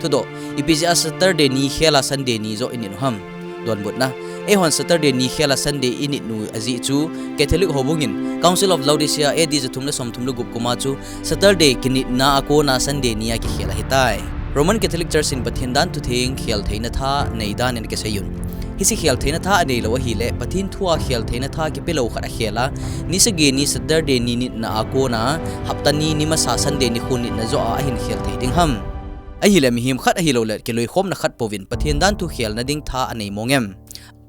Thudoh, ipi jeh a Saturday ni khel a Sunday ni joh init u ham? Donbutna, eihon Saturday ni khel a Sunday init u ajeh chu Catholic houbung in Council of Laodicea A D jathum le somthum le gup kum a chu Saturday kinitna a kona Sunday ni a kikhel ahitai. Roman Catholic Church in Pathen dan thutheng khel theina tha nei dan in kisei un. Hiche khel theina tha anei lou ahile, Pathen thu a khel theina tha kipe lou khat akhel a, ni sagi ni Saturday ni nitna a kona, hapta ni ni masa Sunday nikho nitna joh a ahin khel thei ding ham? Ahile mihem khat ahiloule kiloikhomna khat pouvin Pathen dan thu khelna ding tha anei mong em?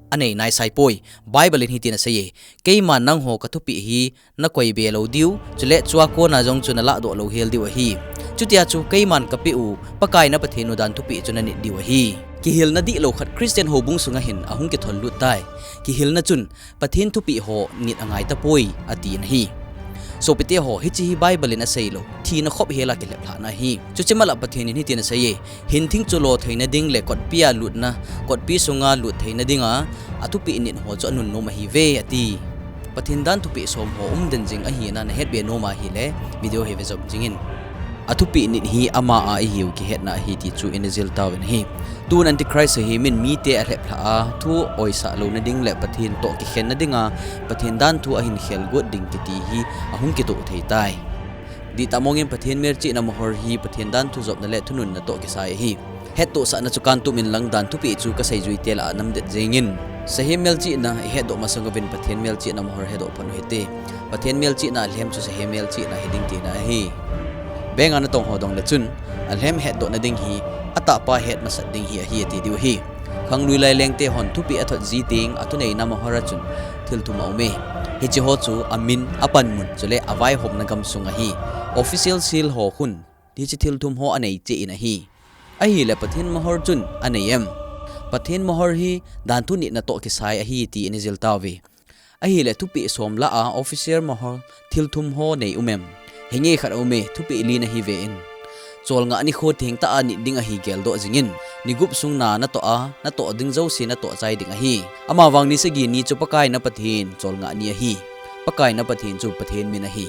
Anei naisai poi. Bible in hitin asei e, keiman nangho kathupeh hi nakoi be lou diu, chule chua kona jong chu nalahdoh lou hel diu ahi. Chutia chu keiman kapeh u Pakai na Pathen u dan thupeh chu nanit diu ahi. Kihilna dihlou khat Christian houbung sunga hin ahung kithol lut tai. Kihilna chun, Pathen thupeh ho nit angai tapoi, atin ahi. Sopite ho, hiche hi Bible in asei lou, thina khop hel a kilheplhahna ahi. Chuche mal a Pathen in hitin asei e, hinthing chu lo theina ding le kotpi a lutna, kotpi sunga lut theina dinga athupeh nit ho chu anunnom ahiuve, ati. Pathen dan thupeh som ho umden jing ahina nahet be nom ahile, video hi vejop jingin. Athupeh nit hi ama a ihiu kihetna ahi ti chu ina jil tauvin ahi. Tun Antichrist ahi min mite alheplhah a, thu oisah louna ding le Pathen toh kikhenna dinga, Pathen dan thu ahin khel got ding kiti hi ahung kitoh thei tai. Dihtah mongin Pathen melchihna mohor hi Pathen dan thu jopna le thununna toh kisai ahi. Hettohsahna chu kantum inlang dan thupeh chu kasei juite lah a namdet jengin. Sahem melchihna ihetdoh masang uvin Pathen melchihna mohor hedoh phat u hite. Pathen melchihna alhem chu sahem melchihna hiding tina ahi. Bank a natong ho dongle chun, alhem hetdohna ding hi atahpa het masat ding hi ahi ati diu ahi. Khanglui lai lengte hon thupeh athot ji teng athuneina mohor a chun thil thum aume. Hiche ho chu amin, apanmun, chule avaihomna gamsung ahi. Official seal ho khun hiche thil thum ho anei cheh in ahi. Ahile Pathen mohor chun anei em? Pathen mohor hi danthu nitna toh kisai ahi ti ina jil tauve. Ahile thupeh som lah a official mohor thil thum ho nei um em? Hinge khat aume, thupeh li nahi ve in. Cholngah nikho thengtah a nit ding ahi geldoh jingin, ni gup sung na natoh a, natoh ding jouse natoh chai ding ahi. Amavang ni sagi ni chu Pakai na Pathen cholngah ni ahi. Pakai na Pathen chu Pathen min ahi.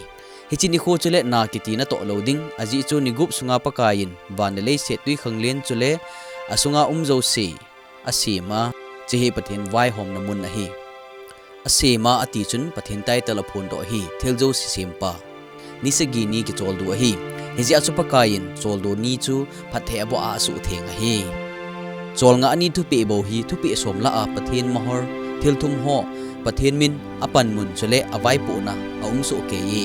Hiche nikho chule na kiti natoh lou ding, ajeh chu ni gup sunga Pakai in van le leiset, twikhanglen chule asunga um jouse asem a, hiche hi Pathen vaihomna mun ahi. Asem a ati chun Pathen title aphondoh ahi, thil jouse sempa. Ni sagi ni kicholdo ahi. Hijeh a chu Pakai in choldo ni chu phatthei aboh a asuhtheng ahi. Cholngah ni thupeh bou hi thupeh som lah a Pathen mohor, thil thum ho, Pathen min, apanmun chule avaipohna aum sohkei e.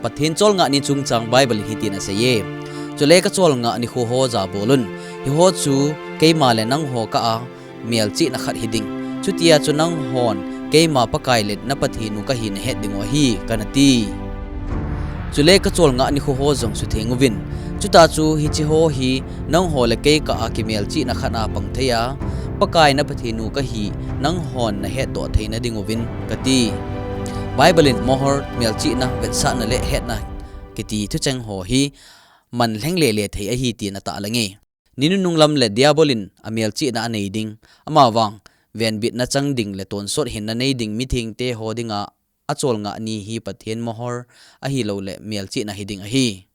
Pathen cholngah ni chungchang Bible in hitin asei e, chule kacholngah nikho ho jabol un. Hiho chu keima le nangho kah a melchihna khat hiding. Chutia chu nanghon keima Pakai le na Pathen u kahi nahet dingu ahi, kana ti. Chule kacholngah nikho ho jong sutheng uvin. Chutah chu hiche ho hi nangho le kei kah a kimelchihna khat a pang thei a, Pakai na Pathen u kahi nanghon nahetdoh theina dinguvin, kati. Bible in mohor, melchihna, vetsahna le hetna kiti thucheng ho hi man lheng lele thei ahi tin atahlang e. Ni nunung lam le Diabol in amelchihna anei ding, amavang venbitna chang ding le tonsot hinna nei ding mithengte ho dinga acholngah ni hi Pathen mohor ahiloule melchihna hiding ahi.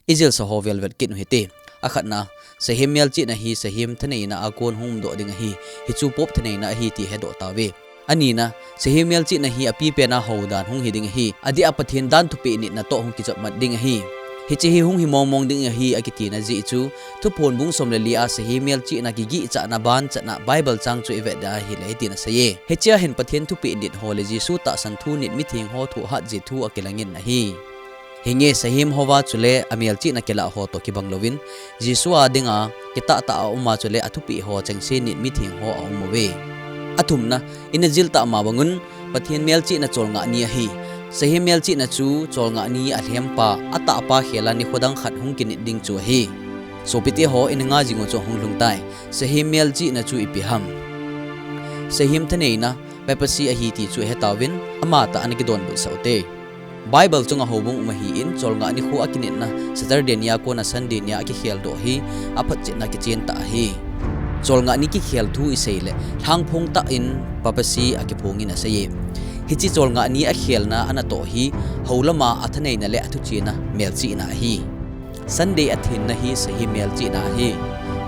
Ijilsa ho velvet kit u hite. Akhatna, sahem melchihna hi sahem thaneina a kon hung umdoh ding ahi, hichu Pope thaneina ahi ti hedoh tauve. Anina, sahem melchihna hi apipen a houdan hung hiding ahi, adeh a Pathen dan thupeh nitna toh hung kijopmat ding ahi. Hiche hi hung hi mongmong ding ahi akitina jeh chu, Thuphon bung som le li a sahem melchihna kigihchatna ban chatna Bible chang chu ivet dia ahile hitin aseiye. Hichea hin Pathen thupeh nit ho le Jesu tahsan thu nit mitheng ho thohhat jeh thu akilangin ahi. Hinge sahem houva chule amelchihna kilah ho toh kibang louvin, Jesu a dinga kitahtah a uma chule athupeh ho chengse nit mitheng ho aum uve. Athumna, ina jil tah ma bangun, Pathen melchihna cholngah ni ahi. Sahem melchihna chu cholngah ni alhempa, atahpa khela nikho dang khat hung kinit ding chu ahi. Sopite ho, ina ngai jing u chu ahung lhung tai. Sahem melchihna chu ipi ham? Sahem thaneina, papacy ahi ti chu ihetauvin, amatah a ana kidonbut sah ute. Bible chunga houbung um ahin, cholngah nikho akinitna Saturday nia kona Sunday nia akikhel doh hi, aphatchetna kichen tah ahi. Cholngah ni kikhel thu isei le, lhangphong tah in papacy akiphongin aseiye. Hiche cholngah ni akhelna anatoh hi, houlama athaneina le athuchena melchihna ahi. Sunday athenna hi sahem melchihna ahi.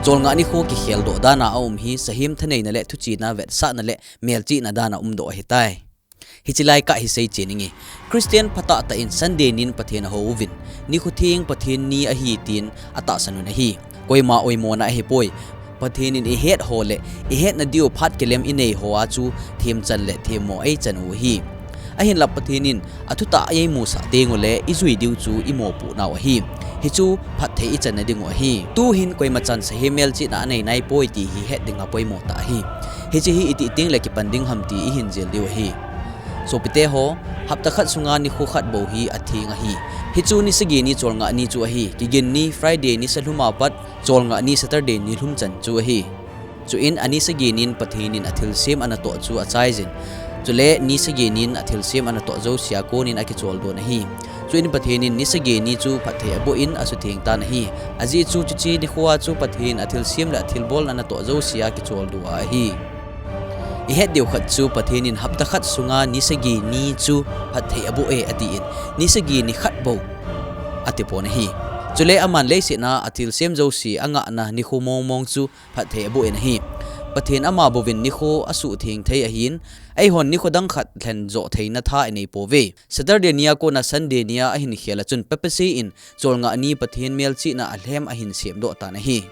Cholngah nikho kikhel doh dana aum hi, sahem thaneina le thuchena vetsahna le melchihna dana umdoh ahitai. Hiche lai kah hi seichen inge. Christian phatah tah in Sunday nin Pathen ahou uvin, nikho theng Pathen ni ahi tin atahsan un ahi. Koima oimona ahipoi. Pathen in ihet ho le ihetna diu phat kilem inei ho a chu themchan le themmo eichan u ahi. Ahinla Pathen in athutah eimusah tengule ijui diu chu imopohnau ahi. Hichu phatthei ichanna dingu ahi. Tuhin koimachan sahem melchihna anei naipoi ti hi het dinga poimo tah ahi. Hiche hi itih tengle kipan ding ham ti ihin jil diu ahi. Sopite ho, hapta khat sunga nikho khat bou hi atheng ahi. Hichu ni sagi ni cholngah ni chu ahi. Kigin ni Friday nisa lhuma pat cholngah ni Saturday nilhum chan chu ahi. Chuin ani sagi nin Pathen in athilsem anatoh chu achaijin, chule ni sagi nin athilsem anatoh jousea konin akicholdo ahi. Chuin Pathen in ni sagi ni chu phatthei aboh in asutheng tan ahi. Ajeh chu chuche nikhoa chu Pathen athilsem le athilbol anatoh jousea kicholdo ahi. Ihet diu khat chu Pathen in hapta khat sunga ni sagi ni chu phatthei aboh e atin, ni sagi ni khat bou atipon ahi. Chule aman leiset a athilsem jouse angahna nikho mongmong chu phatthei aboh in ahi. Pathen ama bouvin nikho asuhtheng thei ahin, eihon nikho dang khat lhen joh theina tha inei pouve. Saturday nia kona Sunday nia ahin khel a chun papacy in cholngah ni Pathen melchihna alhem ahin semdoh tan ahi.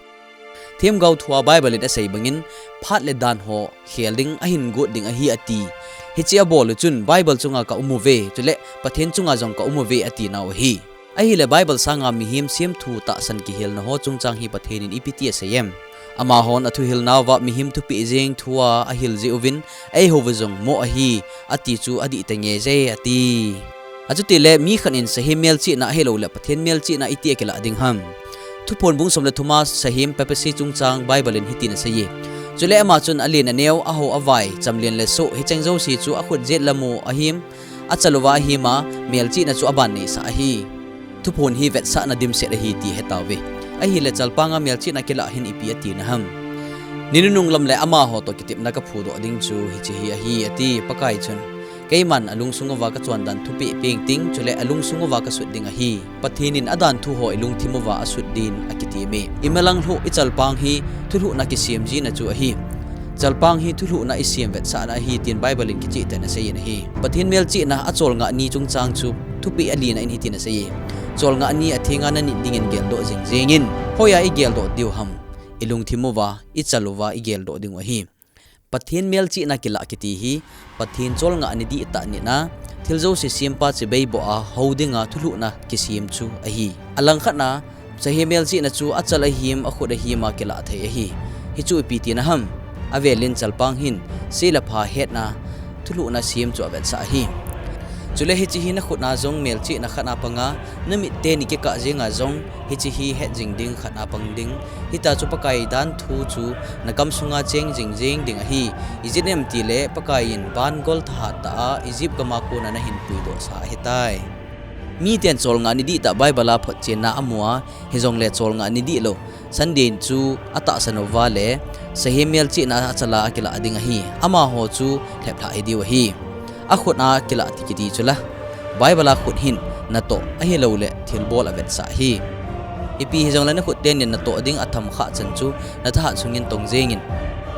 Themgao thua Bible in asei bangin, phat le dan ho khel ding ahin got ding ahi ati. Hiche abol u chun Bible chunga kaum uve, chule Pathen chunga jong kaum uve atinau ahi. Ahile Bible sanga mihem semthu tahsan kihelna ho chungchang hi Pathen in ipi ti asei em? Amahon athuhilnauva mihem thupeh jeng thua ahil jeh uvin, eihouva jong mo ahi, ati chu adih tenge je ati. Achutile mi khat in sahem melchihna ahiloule Pathen melchihna iti akilah ding ham? Thuphon bung som le thuma sahem papacy chungchang Bible in hitin aseiye. Chule ama chun alen aneo, ahao avai, chamlen le soh, hicheng jouse chu akhut jet lamu ahim, achal uva ahima, melchihna chu aban neisah ahi. Thuphon hi vetsahna dimset ahi ti hetauve. Ahile chalpanga melchihna kilah hin ipi atina ham? Ni nunung lam le amaho toh kitepna kaphudoh ding chu hiche hi ahi ati. Pakai chun, keiman alungsung uva kachondan thupeh peng ting, chule alungsung uva kasut ding ahi. Pathen in adanthu ho ilungthim uva asut din akiteme. Imalang lhoh ichalpang hi thulhuhna kisem jina chu ahi. Chalpang hi thulhuhna isem vetsahna ahi tin Bible in kichehtah in aseiyin ahi. Pathen melchihna acholngah ni chungchang chu thupeh alina in hitin aseiye. Cholngah ni athenga nanit dingin geldoh jing jengin. Hoiya igeldoh diu ham? Ilungthim uva, ichal uva igeldoh dingu ahi. Pathen melchihna kilah kiti hi Pathen cholngah ni dihtah nina, thil jouse sempa chibai boh a hou dinga thulhuhna kisem chu ahi. Alangkhatna, sahem melchihna chu achal ahim, akhut ahima kilah thei ahi. Hichu ipi tina ham? Avelin chalpang hin, se le pha hetna, thulhuhna sem chu avetsah ahi. Chule hiche hi nakhutna jong melchihna khatna panga, namit teni kikah jenga jong, hiche hi het jing ding khatna pang ding. Hita chu Pakai danthu chu nakam sunga cheng jing jeng ding ahi. Ijeh inem itile Pakai in vangol thahat tah a Egypt gama kona nahin puidohsa ahitai. Miten cholngah ni dihtah Bible a photchenna amu a, hijongle cholngah ni dihlou Sunday chu atahsan uva le sahem melchihna achala akilah ding ahi. Amaho chu lheplhah hidiu ahi. Akhut a kilah ti kiti chula, Bible a khut hin natoh ahiloule thilbol avetsah ahi. Ipi hijongle nakhut tenin natoh ding atham khah chan chu nathahat sungin tong jengin.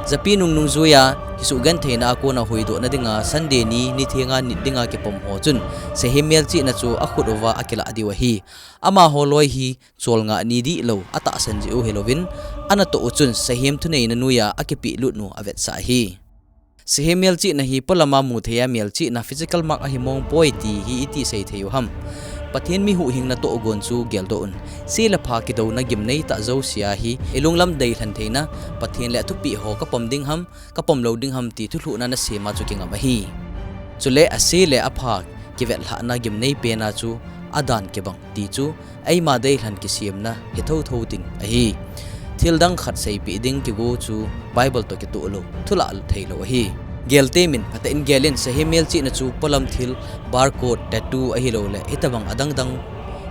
Japi nung nungjuiya kisugentheina a kona huhdohna dinga Sunday ni nithenga nit dinga kipom ho chun sahem melchihna chu akhut uva akilah diu ahi. Amaho loi hi cholngah ni dihlou atahsan jeh u hilouvin, anatoh u chun sahem thuneina noiya akipehlut u avetsah ahi. Sahem melchihna hi polama mutheiya melchihna, physical mark ahi mong poi ti hi iti sei thei u ham? Pathen mi huhhingna tohgon chu geldoh un. Se le pha kidouna gimnei tah jousea hi ilunglam deilhen theina, Pathen le athupeh ho kapom ding ham, kapom lou ding ham ti thulhuhna nasema chu kingam ahi. Chule ase le apha kivetlhahna gimnei pena chu adan kibang ti chu eima deilhen kisemna hi thotho ding ahi. Thildang khat seipeh ding kigo chu Bible toh kitoh lou, thulah theilou ahi. Geltemin, phatah in gelin, sahem melchihna chu polam thil, barcode, tattoo ahilouleh hitobang adangdang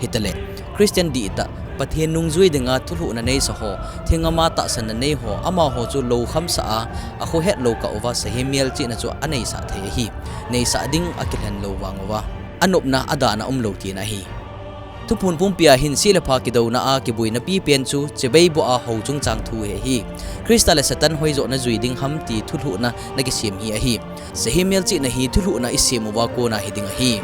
hitaleh, Christian dihtah, Pathen nungjui dinga thulhuhna neisa ho, thingama tahsanna nei ho, amaho chu loukhamsah a, akhohet lou kah uva sahem melchihna chu aneisah thei ahi. Neisah ding akilhen lou vang uva, anopna adana umlou tina ahi. Thuphon pumpia hin se le pha kidouna a kiboina pipen chu chibai boh a hou chungchang thu hi ahi. Christa le Satan hoijohna jui ding ham ti thulhuhna nakisem hi ahi. Sahem melchihna hi thulhuhna isem uva kona hiding ahi.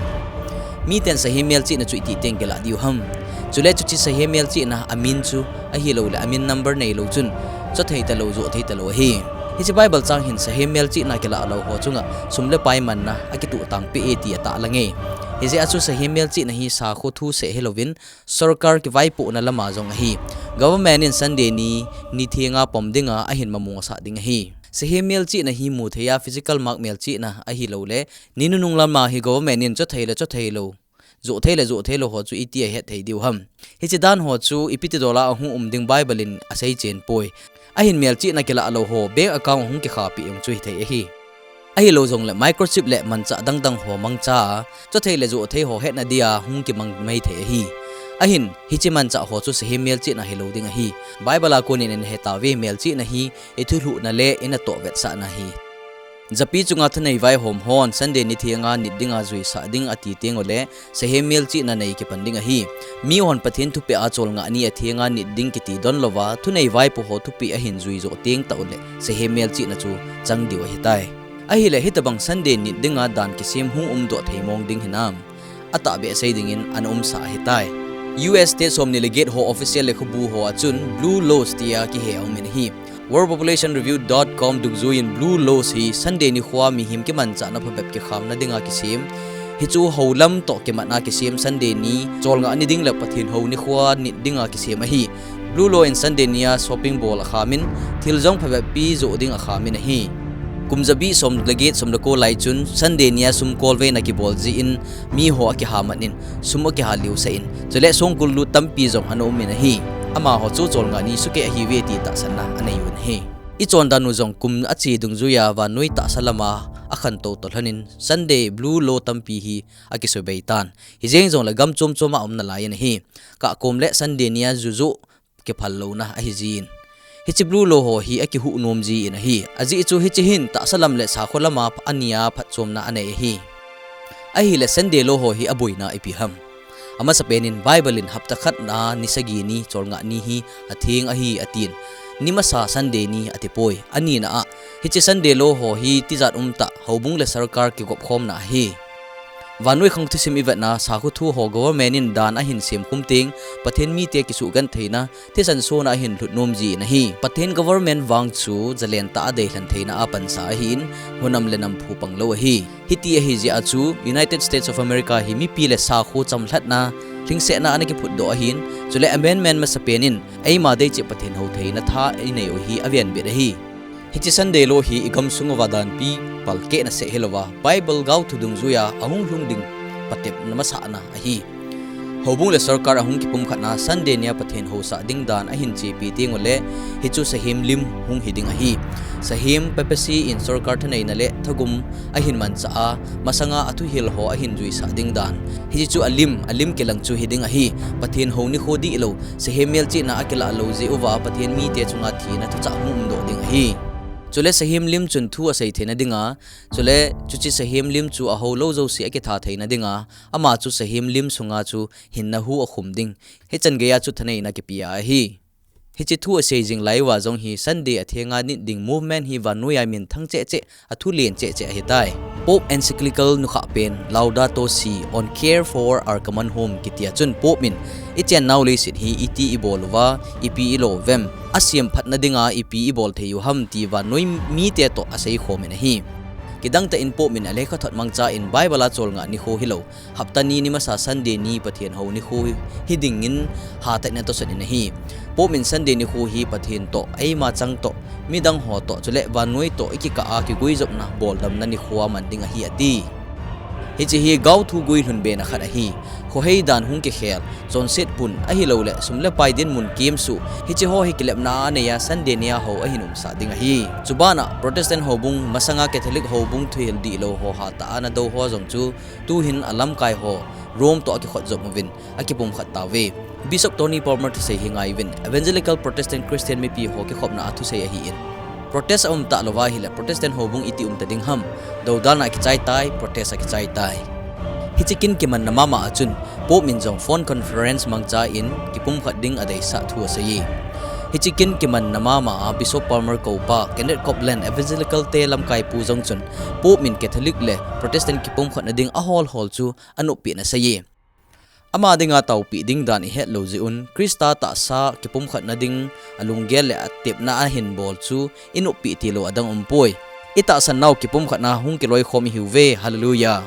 Miten sahem melchihna chu itih teng kilah diu ham? Chule chuche sahem melchihna amin chu ahilouleh amin number neilou chun chothei talou, joh thei talou ahi. Hiche Bible chang hin sahem melchihna kilah lou ho chunga sum le pai manna akitoh tangpeh e ti atahlang e. Hijeh a chu sahem melchihna hi sakho thu seh hilouvin, sorkar kivaipohna lama jong ahi. Government in Sunday ni nithenga pom dinga ahin mamosah ding ahi. Sahem melchihna hi mutheiya physical mark melchihna ahilouleh, ni nunung lama hi government in chothei le chothei lou, joh thei le joh theilou ho chu iti ahet thei diu ham? Hiche dan ho chu ipi tidola ahung um ding Bible in aseichen poi. Ahin melchihna kilah lou ho bank account ahung kikhahpeh jong chu hithei ahi. Ahilou jongleh microchip le manchah dangdang ho mangcha a, chothei le joh thei ho hetna dia hung kimang maithei ahi. Ahin, hiche manchah ho chu sahem melchihna hilou ding ahi. Bible a konin inhetauve, melchihna hi ithulhuhna le inatoh vetsahna ahi. Japi chunga thunei vaihom hon Sunday nithenga nit dinga juisah ding ati tenguleh, sahem melchihna nei kipan ding ahi. Mihon Pathen thupeh a cholngah ni athenga nit ding kiti donlouva, thunei vaipo ho thupeh ahin jui joh teng tah uleh, sahem melchihna chu chang diu ahitai. Ahileh hitobang Sunday nit dinga dan kisem hung umdoh thei mong ding hinam? Atahbeh sei dingin ana umsa ahitai. U S state somni le get ho official lekhabu hoa chun Blue Laws tia kihe aumin ahi. World Population Review dot com dungjuiyin Blue Laws hi Sunday nikhoa mihem kimanchahna phabep kikhamna dinga kisem. Hichu houlam toh kimatna kisem Sunday ni cholngah ni ding le Pathen hou nikhoa nit dinga kisem ahi. Blue Law in Sunday nia shopping bol akhamin, thil jong phabep pi joh ding akhamin ahi. Kum jabi som le get som le ko lai chun Sunday nia sum kolveina kibol jeh in miho akihamat in, sum akiha liusah in, chule songkul lut tampi jong ana umin ahi. Amaho chu cholngah ni sukeh ahiuve ti tahsanna aneiuvin ahi. Ichondan u jong kum ache dungjuiya vannoi tahsa lama akhantou toh lhonin Sunday Blue Law tampi hi akisubei tan. Hijeng jongle gam chom choma aum nalaiyin ahi. Kahkom le Sunday nia ju joh kiphal louna ahijin, hiche Blue Law ho hi akihuh nom jin ahi. Ajeh chu hiche hin tahsa lam le sakho lama ania phatchomna anei ahi. Ahile Sunday Law ho hi aboina ipi ham? Amasapen in Bible in hapta khatna ni sagi ni cholngah ni hi atheng ahi atin, nimasa Sunday ni atipoi. Anina a, hiche Sunday Law ho hi tijat umtah houbung le sorkar kigopkhomna ahi. Vannoi khang thusim ivetna sakho thu ho government in dan ahin semkhum teng, Pathen mite kisuhgentheina, thisan sona ahin lhut nom jin ahi. Pathen government vang chu jalentah a deilhen theina a pansa ahin, hunam le nam phu panglou ahi. Hiti ahijeh a chu United States of America hi mipi le sakho chamlhatna, lhingsetna ana kiphutdoh ahin, chule amendment masapen in eima deicheh Pathen hou theina tha inei u hi avenbit ahi. Hiche Sunday Law hi igamsung uva danpi palkehna seh hilouva, Bible gaothu dungjuiya ahung lhung ding patepna masahna ahi. Houbung le sorkar ahung kipumkhatna Sunday nia Pathen housah ding dan ahin chepi tengule, hichu sahem lim hung hiding ahi. Sahem papacy in sorkar thaneina le thagum ahin manchah a, masanga athuhil ho ahin juisah ding dan. Hichu alim, alim kilang chu hiding ahi. Pathen hou nikho dihlou, sahem melchihna akilah lou jeh uva Pathen mite chunga thina thuchah hung umdoh ding ahi. Chule sahem lim chun thu asei theina dinga, chule chuche sahem lim chu ahoulou jouse akitha theina dinga, ama chu sahem lim sunga chu hinna hu akhum ding, hichan geiya chu thaneina kipea ahi. Hiche thu asei jing lai uva jong hi Sunday athenga nit ding movement hi vannoiya minthang cheh cheh, athulen cheh cheh ahitai. Pope encyclical nukhah pen Laudato Si on Care for Our Common Home kitia chun Pope in ichennau leiset hi iti ibol uva, ipi ilo uvem, asemphatna dinga ipi ibol thei u ham ti vannoi mite toh aseikhom in ahi. Kidangtah in Pope in alekhathot mangcha in Bible a cholngah nikho hilou, hapta ni nimasa Sunday ni Pathen hou nikho hi dingin hatah in atosot in ahi. Pope in Sunday nikho hi Pathen toh, eima chang toh, midang ho toh, chule vannoi toh ikikah a kiguijopna boldamna nikho aman ding ahi ati. Hiche hi gaothu guilhun bena khat ahi. Khohei dan hung kikhel, chonset pun, ahilouleh sum le pai dinmun kemsuh, hiche ho hi kilepna a anei a Sunday nia hou ahin umsah ding ahi. Chubana Protestant houbung masanga Catholic houbung thuhil dihlou ho hatah a ana dou ho jong chu tuhin alamkai ho Rome toh akikhotjop uvin, akipumkhat tauve. Bishop Tony Palmer thusei hi ngai uvin, Evangelical Protestant Christian mipi ho kikhopna a thusei ahin, protest aumtah louva ahile Protestant houbung iti umta ding ham, doudalna akichai tai, protest akichai tai. Hiche kin kimanna mama a chun Pope in jong phone conference mangcha in kipumkhat ding adeisah thu asei e. Hiche kin kimanna mama a Bishop Palmer koupa Kenneth Copeland, Evangelical te lamkaipu jong chun Pope in Catholic le Protestant kipumkhatna ding aholhol chu anoppeh in asei e. Ama dinga taopeh ding dan ihet lou jeh un, Christa tahsa kipumkhatna ding alunggel le atepna ahin bol chu inoppeh tilou adang umpoi. Itahsan nau kipumkhatna hung kiloikhom ihiuve, Hallelujah.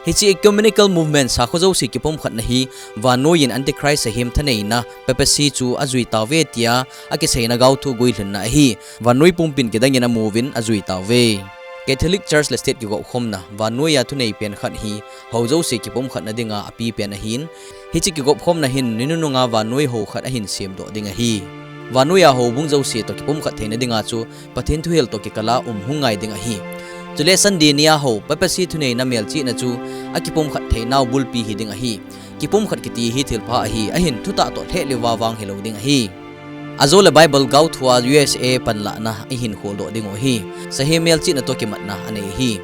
Hiche ecumenical movement sakho jouse kipumkhatna hi vannoiyin Antichrist ahem thaneina, papacy chu ajui tauve tia akiseina gaothu guilhunna ahi. Vannoi pumpin kidangin amuvin ajui tauve. Catholic Church le State kigopkhomna, vannoiya thunei pen khat hi hou jouse kipumkhatna dinga apipen ahin, hiche kigopkhomna hin ni nununga vannoi hou khat ahin semdoh ding ahi. Vannoiya houbung jouse toh kipumkhat theina dinga chu Pathen thuhil toh kikala um hung ngai ding ahi. Chule Sunday nia hou, papacy thuneina melchihna chu akipumkhat theinau bulpi hiding ahi. Kipumkhat kiti hi thilpha ahi, ahin thutah toh lhehleuva vang hilou ding ahi. Ajole Bible gaothua U S A panlahna ihin kholdoh dingu ahi. Sahem melchihna toh kimatna anei ahi.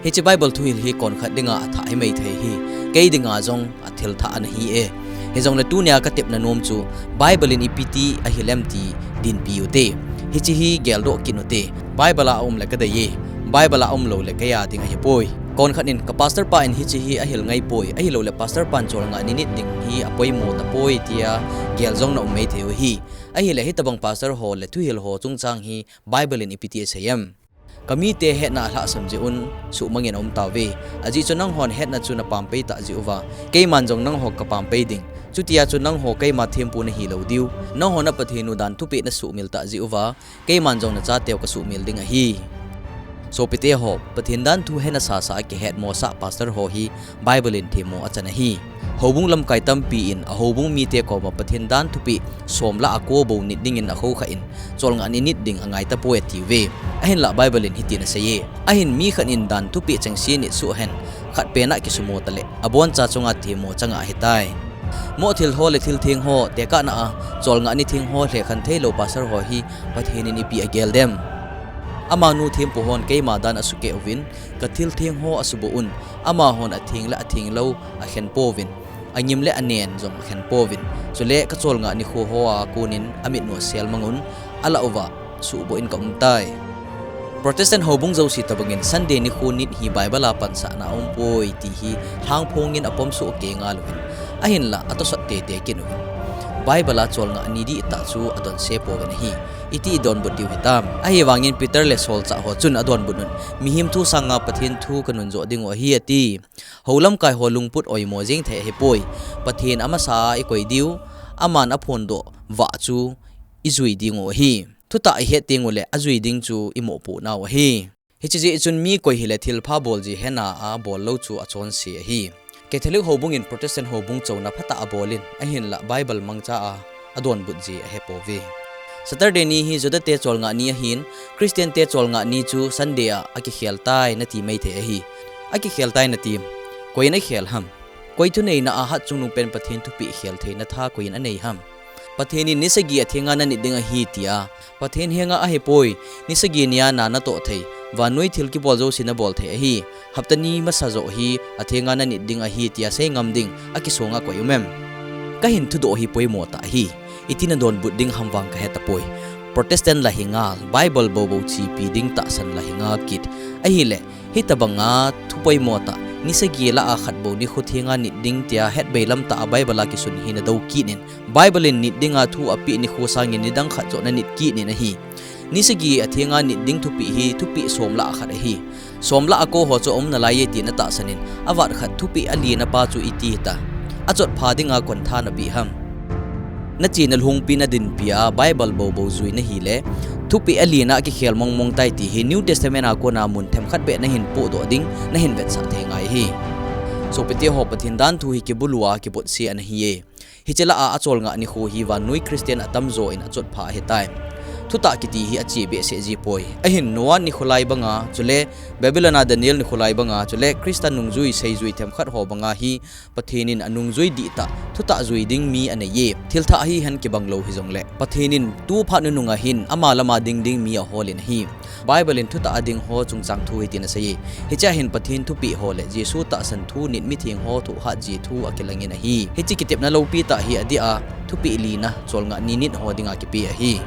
Hiche Bible thuhil hi konkhat dinga athah himai thei ahi. Kei dinga jong athil thah ana hi e. Hijongle tunia katepna nom chu Bible in ipiti ahilem ti dinpi ute. Hiche hi geldoh kit ute. Bible a aum le kadei e. Bible a aumlou le keiya ding ahipoi. Konkhat in ka pastor pa in hiche hi ahil ngaipoi, ahilouleh pastor pan cholngah ni nit ding hi apoimo tapoi tia gel jong na um maithei u ahi. Ahile hitobang pastor ho le thuhil ho chungchang hi Bible in ipiti asei em? Kamite hetna alhahsam jeh un suhmangin aum tauve. Ajeh chu nanghon hetna chu napampei tah jeh uva, keiman jong nangho kapampei ding. Chutia chu nangho keima thempu nahilou diu. Nanghon na Pathen u dan thupeh nasuhmil tah jeh uva, keiman jong nachateu kasuhmil ding ahi. Sopite ho, Pathen danthu hena sasa a kihetmosah pastor ho hi Bible in themmo achan ahi. Houbung lamkai tampi in ahoubung mite koma Pathen dan thupeh somlah a ko bou nit dingin akhoukhah in, cholngah ni nit ding angai tapoi atiuve. Ahinlah Bible in hitin asei e, ahin mi khat in dan thupeh chengse nit suh hen, khat pen a kisumo taleh, aboncha chunga themmo changa ahitai. Moh thil ho le thil theng ho tekahna a, cholngah ni theng ho lhekhen theilou pastor ho hi Pathen in ipi agel dem? Amanu thempu hon keima dan asukeh uvin, kathil theng ho asuboh un, amahon atheng le atheng lou akhenpouvin, angim le anen jong akhenpouvin, chule kacholngah nikho hoa konin amitnu asel mangun, alah uva suhboh in kaumtai. Protestant houbung jouse tobangin Sunday nikho nit hi Bible a pansahna aumpoi ti hi lhangphongin apomsoh kei ngal uvin, ahinlah atosot teitei kit uvin, Bible a cholngah ni dihtah chu adonse pouvin ahi. Iti idonbut diu hitam? Ahivangin Peter le solchah ho chun adonbut un, mihem thu sanga Pathen thu kanunjoh dingu ahi ati. Hou lamkai ho lungput oimo jeng thei ahipoi. Pathen amasa a ikoi diu, aman aphondoh vah chu ijui dingu ahi. Thutah ihet tenguleh ajui ding chu imohpohnau ahi. Hiche jeh chun mi koi hile thilpha bolji hena a bollou chu achonse ahi. Catholic houbungin Protestant houbung chouna phatah abolin, ahinlah Bible mangcha a adonbutji ahepouve. Saturday ni hi Judate cholngah ni ahin, Christiante cholngah ni chu Sunday a akikhel tai nati maithei ahi. Akikhel tai natim? Koi in akhel ham? Koi thuneina a hatchungnung pen Pathen thupeh khel theina tha koi in anei ham? Pathen in ni sagi athenga nanit ding ahi tia, Pathen henga ahepoi, ni sagi nia na natoh thei, vannoi thil kibol jouse nabol thei ahi, hapta ni masa joh hi athenga nanit ding ahi tia seingam ding akisonga koi um em? Kahin thudoh hi poimo tah ahi. Iti nadonbut ding ham vang kahetapoi. Protestant la hi ngal, Bible boubou chepi ding tahsan la hi ngal kit. Ahile, hitabanga thupoimo tah, ni sagi lah a khat bou nikho thenga nit ding tia hetbei lam tah a Bible a kisun hi nadou kit in, Bible in nit dinga thu apeh nikho sangin nidang khat joh nanit kit in ahi. Ni sagi a thenga nit ding thupeh hi thupeh som lah a khat ahi. Som lah a kou ho chu aum nalai e ti natahsan in, avat khat thupeh alina pa chu iti hita. Achotpha dinga kontha napeh ham. Nache nalhungpi nadinpi a Bible boubou jui nahile, thupeh alina a kikhel mongmong tai ti hi New Testament a kona mun themkhat beh nahin pohdoh ding, nahin vetsah thei ngai ahi. Sopite ho, Pathen danthu hi kibulu a kibotse ana hi e. Hiche lah a acholngah nikho hi vannoi Christian atamjo in achotpha ahitai. Thutah kiti hi ache behseh jipoi. Ahin Noah nikho lai banga, chule Babylon a Daniel nikho lai banga, chule Christa nungjui seijui themkhat ho banga hi Pathen in anungjui dihtah, thutah jui ding mi anei e. Thilthah hihen kibang lou hijongle, Pathen in tuphat nunung a hin ama lama ding ding mi ahol in ahi. Bible in thutah a ding ho chungchang thu hitin asei e. Hichea hin Pathen thupeh ho le Jesu tahsan thu nit mitheng ho thohhat ji thu akilang in ahi. Hiche kitepna loupi tah hi adeh a, thupeh lina cholngah ni nit ho dinga kipe ahi.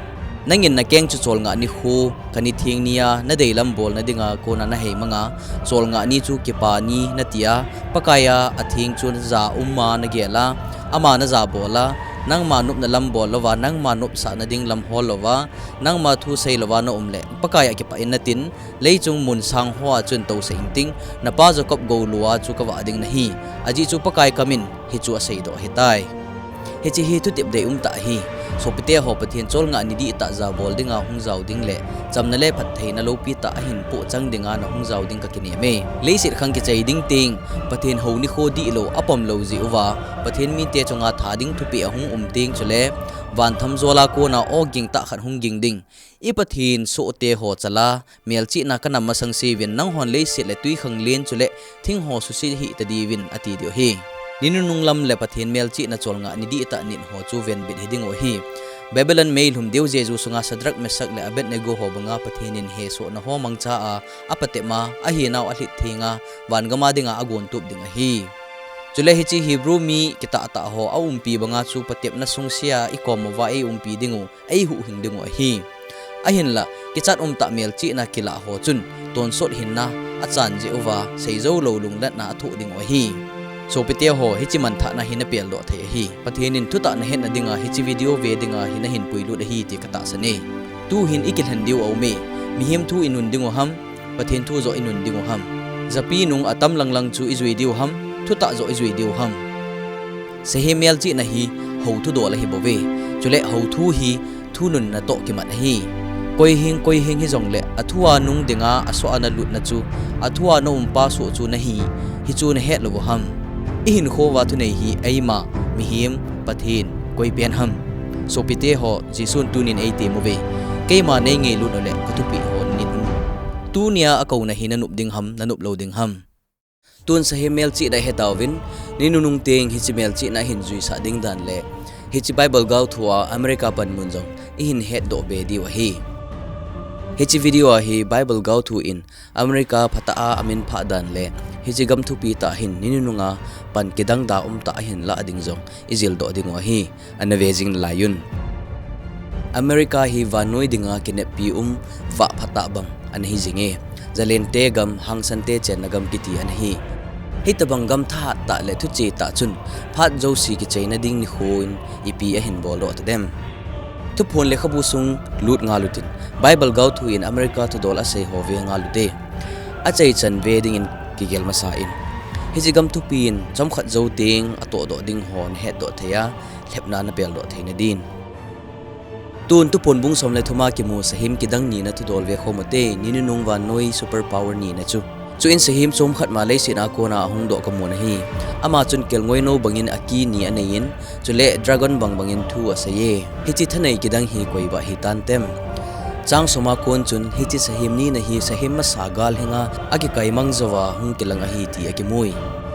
Nangin nakeng chu cholngah nikho, kani theng ni a, nadei lam bolna dinga kona nahei manga, cholngah ni chu kipa ni natia, Pakai a atheng chu naja um a nagel a, ama naja bol a, nangma nopna lam bol louva, nangma nopsahna ding lam hol louva, nangma thu sei louva naum le, Pakai a kipah in natin, leichung mun sang hoa chun tousah inting, napa Jacob goulua chu kavah ding nahi, ajeh chu Pakai kamin, hichu aseidoh ahitai. Hiche hi thutep deium tah ahi. Sopite ho, Pathen cholngah ni dihtah jabol dinga hung jao ding le chamna le phattheina loupi tah ahin pohchang dinga nahung jao ding kakinem e. Leiset khang kichai ding teng, Pathen hou nikho dihlou apom lou jeh uva, Pathen mite chunga tha ding thupeh ahung um teng chule, van thamjol a kona aw ging tah khat hung ging ding. I Pathen sohte ho chala, melchihna kanam masang seuvin, nanghon leiset le twikhanglen chule thing ho suse hih tadiuvin, ati diu ahi. Ni nunung lam le Pathen melchihna cholngah ni dihtah nit ho chu venbit hiding u ahi. Babylon meilhum deu jeju sunga Shadrach, Meshach le Abednego ho banga Pathen in hesohna ho mangcha a, apatep a, ahinau alhit thenga, vangam a dinga agontup ding ahi. Chule hiche Hebrew mi kitahtah ho aumpi banga chu patepna sungsea ikom uva eiumpi dingu, eihuhhing dingu ahi. Ahinla, kichat umtah melchihna kilah ho chun, tonsot hinna achan jeh uva, seijou lou lungnatna athoh dingu ahi. Sopite ho, hiche manthahna hi napeldoh thei ahi. Pathen in thutah nahetna dinga hiche video ve dinga hi nahin puilut ahi ti katahsan e. Tuhin ikilhen diu aume, mihem thu inun dingu ham, Pathen thu joh inun dingu ham. Japi nung atam langlang chu ijui diu ham, thutah joh ijui diu ham. Sahem melchihna hi hou thudol ahibouve. Chule hou thu hi thununna toh kimat ahi. Koiheng koiheng hijongle athua nung dinga asoh a nalutna chu, athua naumpa soh chu nahi, hichu nahet lou u ham. Ihinkhouva thunei hi eima, mihem, Pathen, koipen ham. Sopite ho, Jesun tunin eitem uve. Keima neingailut uleh kathupeh ho nit un. Tunia akouna hi nanop ding ham, nanop lou ding ham. Tun sahem melchihna hetauvin, ni nunung teng hiche melchihna ahin juisah ding dan le hiche Bible gaothua America panmun jong ihin hetdoh be diu ahi. Hiche video a hi Bible gaothu in America phatah a amin phah dan le hiche gam thupi tah hin ni nununga pan kidang da umtah ahin lah ding jong ijildoh dingu ahi, ana ve jing nalaiyun. America hi vannoi dinga kineppi um vah phatah bang ana hijinge. Jalente gam, hangsante chenna gam kiti ana hi. Hitobang gam thahat tah le thuche tah chun phat jouse kichaina ding nikho in ipi ahin boldoh tadem? Thuphon lekhabu sung lut ngalutin, Bible gaothu in America thudol asei ho ve ngalute. Achaichan ve dingin kigel masa in, hiche gam thupi in chomkhat jou teng atohdoh ding ho nahetdoh thei a, lhepna napeldoh theina din. Tun Thuphon bung som le thuma kimu sahem kidang nina thudol vekhom ute, ni nunung vannoi superpower nina chu. Chuin sahem chomkhat ma leiset a kona ahungdoh kamun ahi. Ama chun kelngoi nou bangin aki ni aneiyin, chule dragon bang bangin thu aseiye. Hiche thanei kidang hi koiba hitantem? Chang soma kon chun hiche sahem nina hi sahem masa galhenga akikai mang jouva hung kilang ahi ti akimui.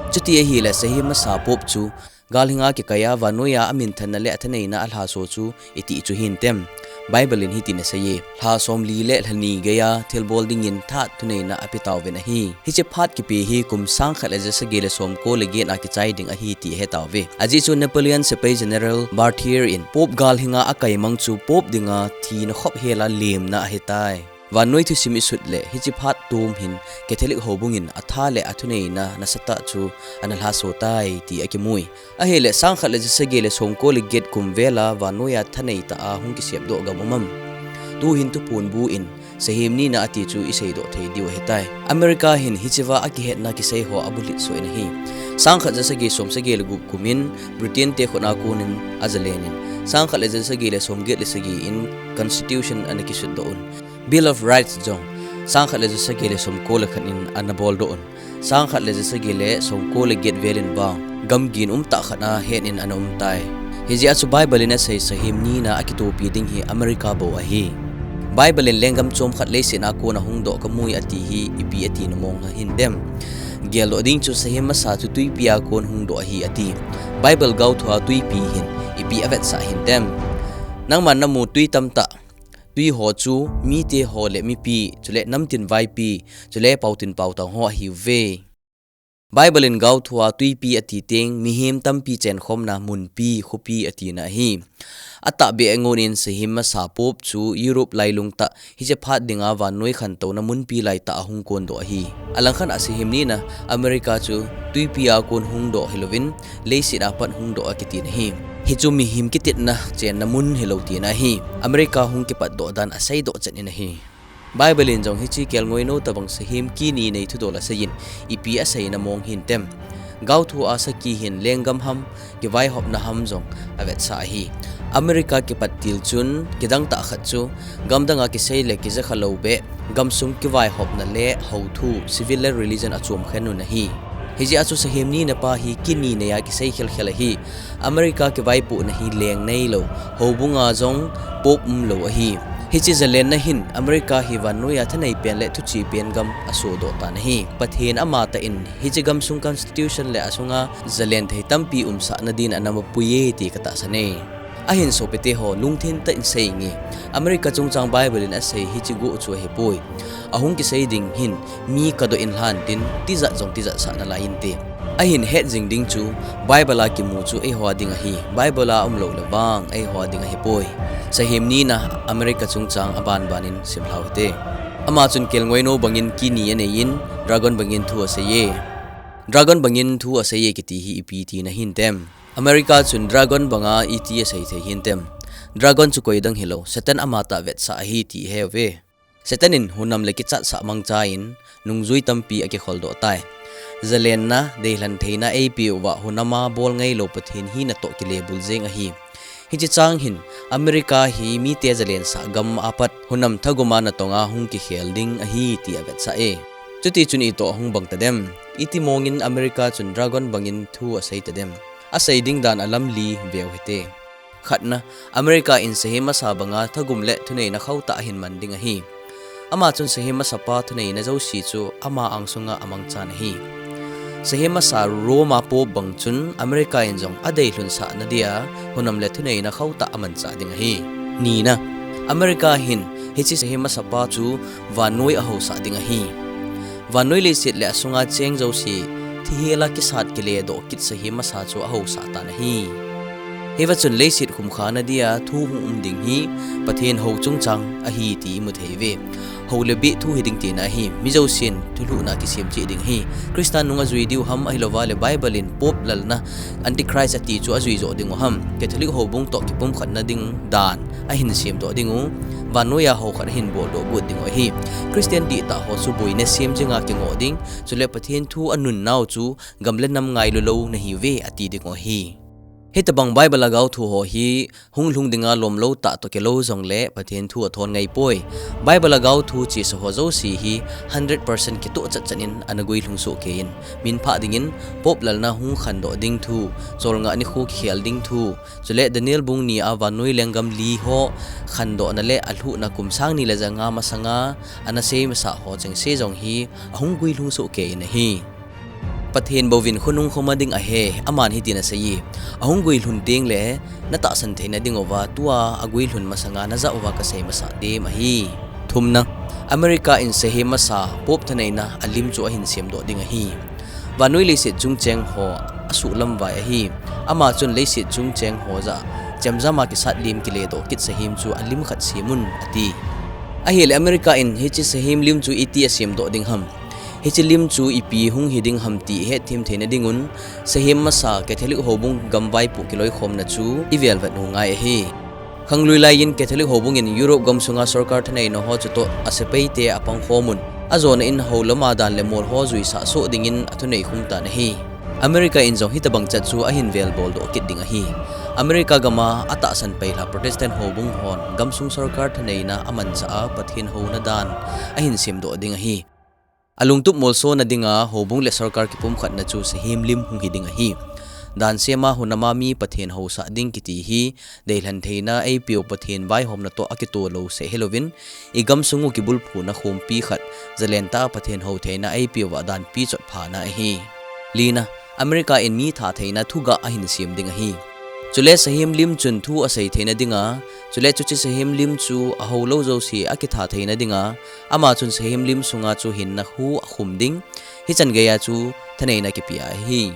Chuti ahile sahem masa Pope chu galhenga kikaiya vannoiya aminthanna le athaneina alhaso chu itih chu hintem? Bible in hitin aseiye, lha somli le lha ni geiya thilbol dingin tha thuneina ape tauvin ahi. Hiche phat kipe hi kum sangkhat le jasagi le somko le get a kichai ding ahi ti ahetauve. Ajeh chu Napoleon sepai General Berthier in Pope gal hinga akaimang chu Pope dinga thina khop hela lemna ahitai. Vannoi thusim isut le hiche phat tum hin Catholic houbung in atha le athuneina nasatah chu ana lhaso tai ti akimui. Ahile sangkhat le jasagi le somko le get kum vela vannoiya thanei tah a hung kisepdoh gam um am? Tuhin thuphonbu in sahem nina ati chu iseidoh thei diu ahitai. America hin hichea akihetna kisei ho abulhit soh in ahi. Sangkhat jasagi somsagi le gup kum in Britain te khut a konin ajalen in, sangkhat le jasagi le somget le sagi in Constitution ana kisutdoh un. Bill of Rights jong sangkhat le jasagi le somko le khat in ana boldoh un. Sangkhat le jasagi le somko le get vel in vang gamgi in umtah khat a het in ana umtai. Hijeh a chu Bible in asei sahem nina akitopi ding hi America bou ahi. Bible in lenggam chomkhat leiset a kon ahungdoh kamui ati hi ipi atina mong ahintem? Geldoh ding chu sahem masa chu twipi a kon hungdoh ahi ati. Bible gaothua twipi hin ipi avetsah hintem? Nangman namu twi tamtah, twi ho chu mite ho le mipi, chule namtin vaipi, chule paotin paotang ho ahiuve. Bible in gaothua twipi ati teng mihem tampi chenkhomna munpi, khopi atina ahi. Atahbeh a ngonin sahem masa Pope chu Europe lailung tah hiche phat dinga vannoi khantouna munpi laitah a hung kondoh ahi. Alangkhat a sahem nina America chu twipi a kon hungdoh hilouvin leiset a pat hungdoh akitin ahi. Hichu mihem kitetna chenna mun hilou tina ahi. America hung kipatdoh dan aseidoh chet in ahi. Bible in jong hiche kelngoinou tobang sahem kini nei thudol aseiyin ipi aseina mong hintem? Gaothu a saki hin lenggam ham, kivaihopna ham jong avetsah ahi. America kipat til chun kidangtah khat chu gamdang a kisei le kijakha lou beh gamsung kivaihopna le houthu, civil le religion achomkhen un ahi. Hijeh a chu sahem nina pa hi kini neiya kisei khelkhel ahi. America kivaipohna hi leng neilou, houbunga jong Pope umlou ahi. Hiche jalenna hin America hi vannoiya thanei pen le thuche pen gam asohdoh tan ahi. Pathen amatah in hiche gamsung Constitution le asunga jalen thei tampi umsahna din ana mapuiye ti katahsan e. Ahin sopite ho, lungthim tah in seinge, America chungchang Bible in asei hiche guh chu ahipoi. Ahung kisei ding hin mi kadoh in lhantin, tijat jong tijatsah nalai inte. Ahin hetjing ding chu Bible a kimu chu eiho a ding ahi. Bible a umlou le vang eiho a ding ahipoi. Sahem nina America chungchang abanban in simlhau hite. Ama chun kelngoinou bangin kini aneiyin, dragon bangin thu aseiye. Dragon bangin thu aseiye kiti hi ipi tina hintem? America chun dragon banga iti asei thei hintem? Dragon chu koidang hilou, Satan amatah vetsah ahi ti iheuve. Satan in hunam le kichatsah mangchan nungjui tampi akikholdoh tai. Jalenna, deilhen theina eipeuva hunama bol ngailou Pathen hina toh kilebul jeng ahi. Hiche chang hin America hi mite jalensah gam apat hunam thaguma natonga hung kikhel ding ahi ti avetsah e. Chutichun itoh ahung bang tadem? Iti mongin America chun dragon bangin thu asei tadem? Asei ding dan alam li veu hite. Khatna, America in sahem masa banga thagum le thuneina khauhtah ahin man ding ahi. Ama chun sahem masapa thuneina jouse chu ama angsunga amangchan ahi. Sahem masa Roma Pope bang chun America in jong adeilhunsahna dia hunam le thuneina khauhtah amanchah ding ahi. Nina, America hin hiche sahem masapa chu vannoi ahousah ding ahi. Vannoi leiset le asunga cheng jouse, thihela kisat kiledoh kit sahem masa chu ahousah tan ahi. Hiva chun leiset khumkhana dia thu hung um ding hi Pathen hou chungchang ahi ti imu theiuve. Hou le beh thu hiding tina ahi. Mi jousen thulhuhna kisem cheh ding ahi. Christa nung ajui diu ham ahilouva le Bible in Pope lalna, Antichrist ati chu ajui joh dingu ham? Catholic houbung toh kipumkhatna ding dan ahin semdoh dingu, vannoiya hou khat ahin boldoh got dingu ahi. Christian dihtah ho chu boina sem jenga kingoh ding, chule Pathen thu anunnau chu gam le nam ngailu lou nahiuve ati dingu ahi. Hitobang Bible a gaothu ho hi hunglhung dinga lomlou tah toh kilou jongle Pathen thu athon ngaipoi. Bible a gaothu chesa ho jouse hi hundred percent kitoh chatchat in ana guilhung sohkeiyin, minphah dingin Pope lalna hung khandoh ding thu, cholngah nikho kikhel ding thu, chule Daniel bung ni a vannoi lenggam li ho khandohna le alhuhna kum sang ni le janga masanga ana seimasah ho chengse jong hi ahung guilhung sohkeiyin ahi. Pathen bouvin khonung khoma ding ahe, aman hitin aseiye, ahung guilhun tengle, natahsan theina dinguva, tua aguilhun masanga najah uva kasei masa dem ahi. Thumna, America in sahem masa, Pope thaneina alim chu ahin semdoh ding ahi. Vannoi leiset chungcheng ho asuhlamvai ahi. Ama chun leiset chungcheng ho jah a, chemjam a kisat lim kiledoh kit sahem chu alim khat semun, ati. Ahile America in hiche sahem lim chu iti asemdoh ding ham? Hiche lim chu ipi hung hiding ham ti ihetthem theina dingun, sahem masa Catholic houbung gamvaipo kiloikhomna chu ivelvet u ngai ahi. Khanglui laiyin Catholic houbungin Europe gamsunga sorkar thaneina ho chutoh asepaite apangkhomun, ajona in houlam a dan le mol ho juisah soh dingin athunei khumtan ahi. America in jong hitobang chat chu ahin velboldoh kit ding ahi. America gama atahsan peilha Protestant houbung hon gamsung sorkar thaneina amanchah a Pathen houna dan ahin semdoh ding ahi. Alungtup molsona dinga houbung le sorkar kipumkhatna chu sahem lim hung hiding ahi. Dansema hunama mi Pathen housah ding kiti hi, deilhen theina eipeu Pathen vaihomna toh akitoh lou seh hilouvin, igamsung u kibulphuna khompi khat, jalentah a Pathen hou theina eipeuva danpi chotphana ahi. Lina, America in mi thatheina thugah ahin sem ding ahi. Chule sahem lim chun thu asei theina dinga, chule chuche sahem lim chu ahoulou jouse akitha theina dinga, ama chun sahem lim sunga chu hinna hu akhum ding, hichan geiya chu thaneina kipea ahi.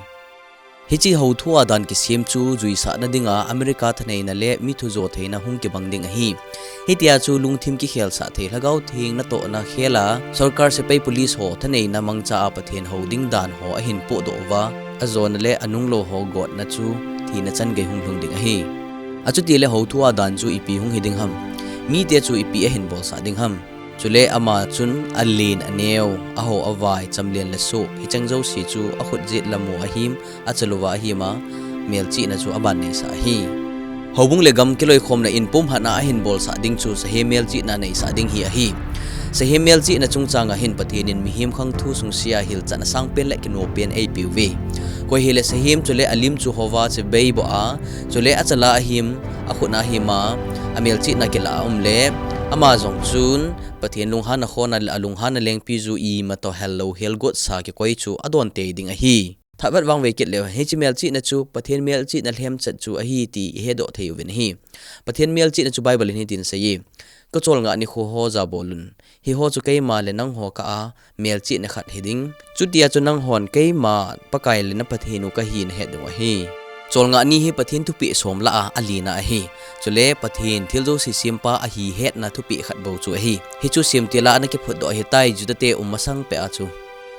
Hiche houthua dan kisem chu juisahna dinga America thaneina le mi thujo theina hung kibang ding ahi. Hitia chu lungthim kikhelsah thei Lhagao Theng natohna khela, sorkar sepai police ho thaneina mangcha a Pathen hou ding dan ho ahin pohdoh uva, ajona le anunglou ho gotna chu thina changei hung lhung ding ahi. Achutile houthua dan chu ipi hung hiding ham? Mite chu ipi ahin bolsah ding ham? Chule ama chun alen aneo, ahao avai, chamlen le soh, hicheng jouse chu akhut jet lamu ahim, achaluva ahima, melchihna chu aban neisah ahi. Houbung le gam kiloikhomna in pumhatna ahin bolsah ding chu sahem melchihna neisah ding hi ahi. Sahem melchihna chungchanga hin Pathen in mihem khangthu sungse a hilchan asangpen le kinopen eipeuve. Koi hile sahem chule alim chu houva chebeiboh a, chule achala ahim, akhutna ahima, amelchihna kilah a um le, ama jong chun Pathen lunghanna khona le alunghanna lengpiju imatoh hellou helgotsa kikoi chu adontei ding ahi. Thahbeh vangvei kit leu, hiche melchihna chu Pathen melchihna lhemchet chu ahi ti ihedoh thei uvin ahi. Pathen melchihna chu Bible in hitin aseiye, kacholngah nikho ho jabolun. Hiho chu keima le nangho kah a melchihna khat hiding. Chutia chu nanghon keima Pakai le na Pathen u kahi nahet diu ahi. Cholngah ni hi Pathen thupeh som lah a alina ahi. Chule Pathen thil jouse sempa ahi hetna thupeh khat bou chu ahi. Hichu semtil a ana kiphutdoh ahitai Judate um masang peh a chu.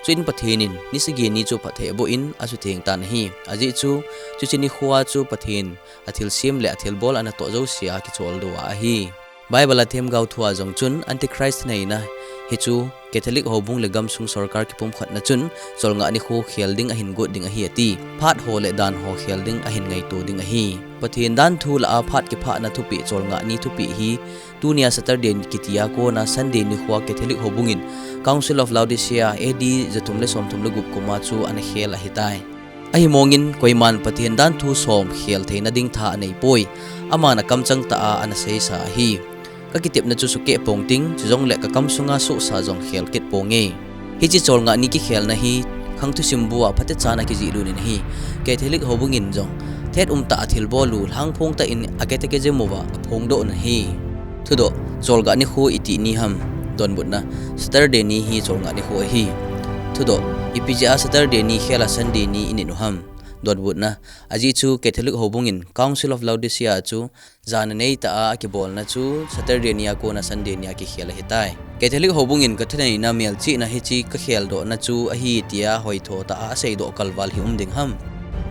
Chuin Pathen in ni sagi ni chu phatthei aboh in asutheng tan ahi. Ajeh chu, chuche nikhoa chu Pathen athilsem le athilbol anatoh jousea kicholdo a ahi. Bible a themgao thua jong chun Antichrist thaneina hichu Catholic houbung le gamsung sorkar kipumkhatna chun cholngah nikho khel ding ahin got ding ahi ati. Phat ho le dan ho khel ding ahin ngaito ding ahi. Pathen danthu lah a phat kiphahna thupeh cholngah ni thupeh hi tunia Saturday kitia kona Sunday nikhoa Catholic houbungin Council of Laodicea A D jathum le somthum le gup kuma chu ana khel ahitai. Ahimongin koiman Pathen danthu som khel theina ding tha aneipoi, aman akamchang tah a ana seisa ahi. Kakitepna chu sukeh pong ting, chujongle kakam sunga sohsa jong khel kit ponge. Hiche cholngah ni kikhelna hi khangthusim bua phatechan a kijihlut in ahi. Catholic houbungin jong thet umtah a thilbol u lhangphong tah in a catechism uva aphongdoh un ahi. Thudoh, cholngah nikho iti ni ham? Donbutna, Saturday ni hi cholngah nikho ahi. Thudoh, ipi jeh a Saturday ni khel a Sunday ni init u ham? Donbutna, ajeh chu Catholic houbungin Council of Laodicea chu jana neitah a akibolna chu Saturday ni a kona Sunday ni a kikhel ahitai. Catholic houbungin kathaneina melchihna hiche kakheldohna chu ahi tia hoitho tah a aseidoh kalval hi um ding ham?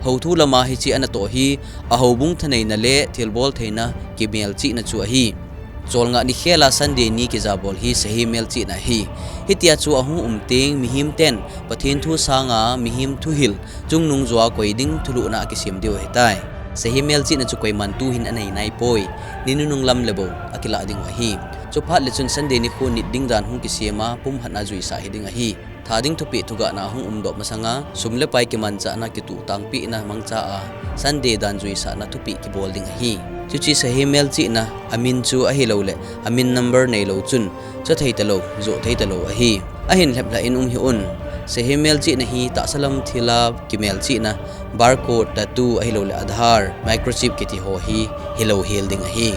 Houthu lama hiche anatoh hi ahoubung thaneina le thilbol theina kimelchihna chu ahi. Cholngah ni khel a Sunday ni kijabol hi sahem melchihna ahi. Hitia chu ahung um teng mihem ten Pathen thu sanga mihem thuhil chungnung joa koi ding thulhuhna akisem diu ahitai. Sahem melchihna chu koiman tuhin anei naipoi. Ni nunung lam le bou akilah dingu ahi. Chuphat le chun Sunday nikho nit ding dan hung kisem a pumhatna juisah hiding ahi. Tha ding thupeh thugahna ahung umdoh masanga sum le pai kimanchahna kituhtangpehna mangcha a Sunday dan juisahna thupeh kibol ding ahi. Chuche sahem melchihna amin chu ahiloule amin number neilou chun chothei talou, johthei talou ahi. Ahin lheplhah in um hih un. Sahem melchihna hi tahsa lam thila kimelchihna, barcode, tattoo ahilouleh Aadhaar, microchip kiti ho hi hilou hel ding ahi.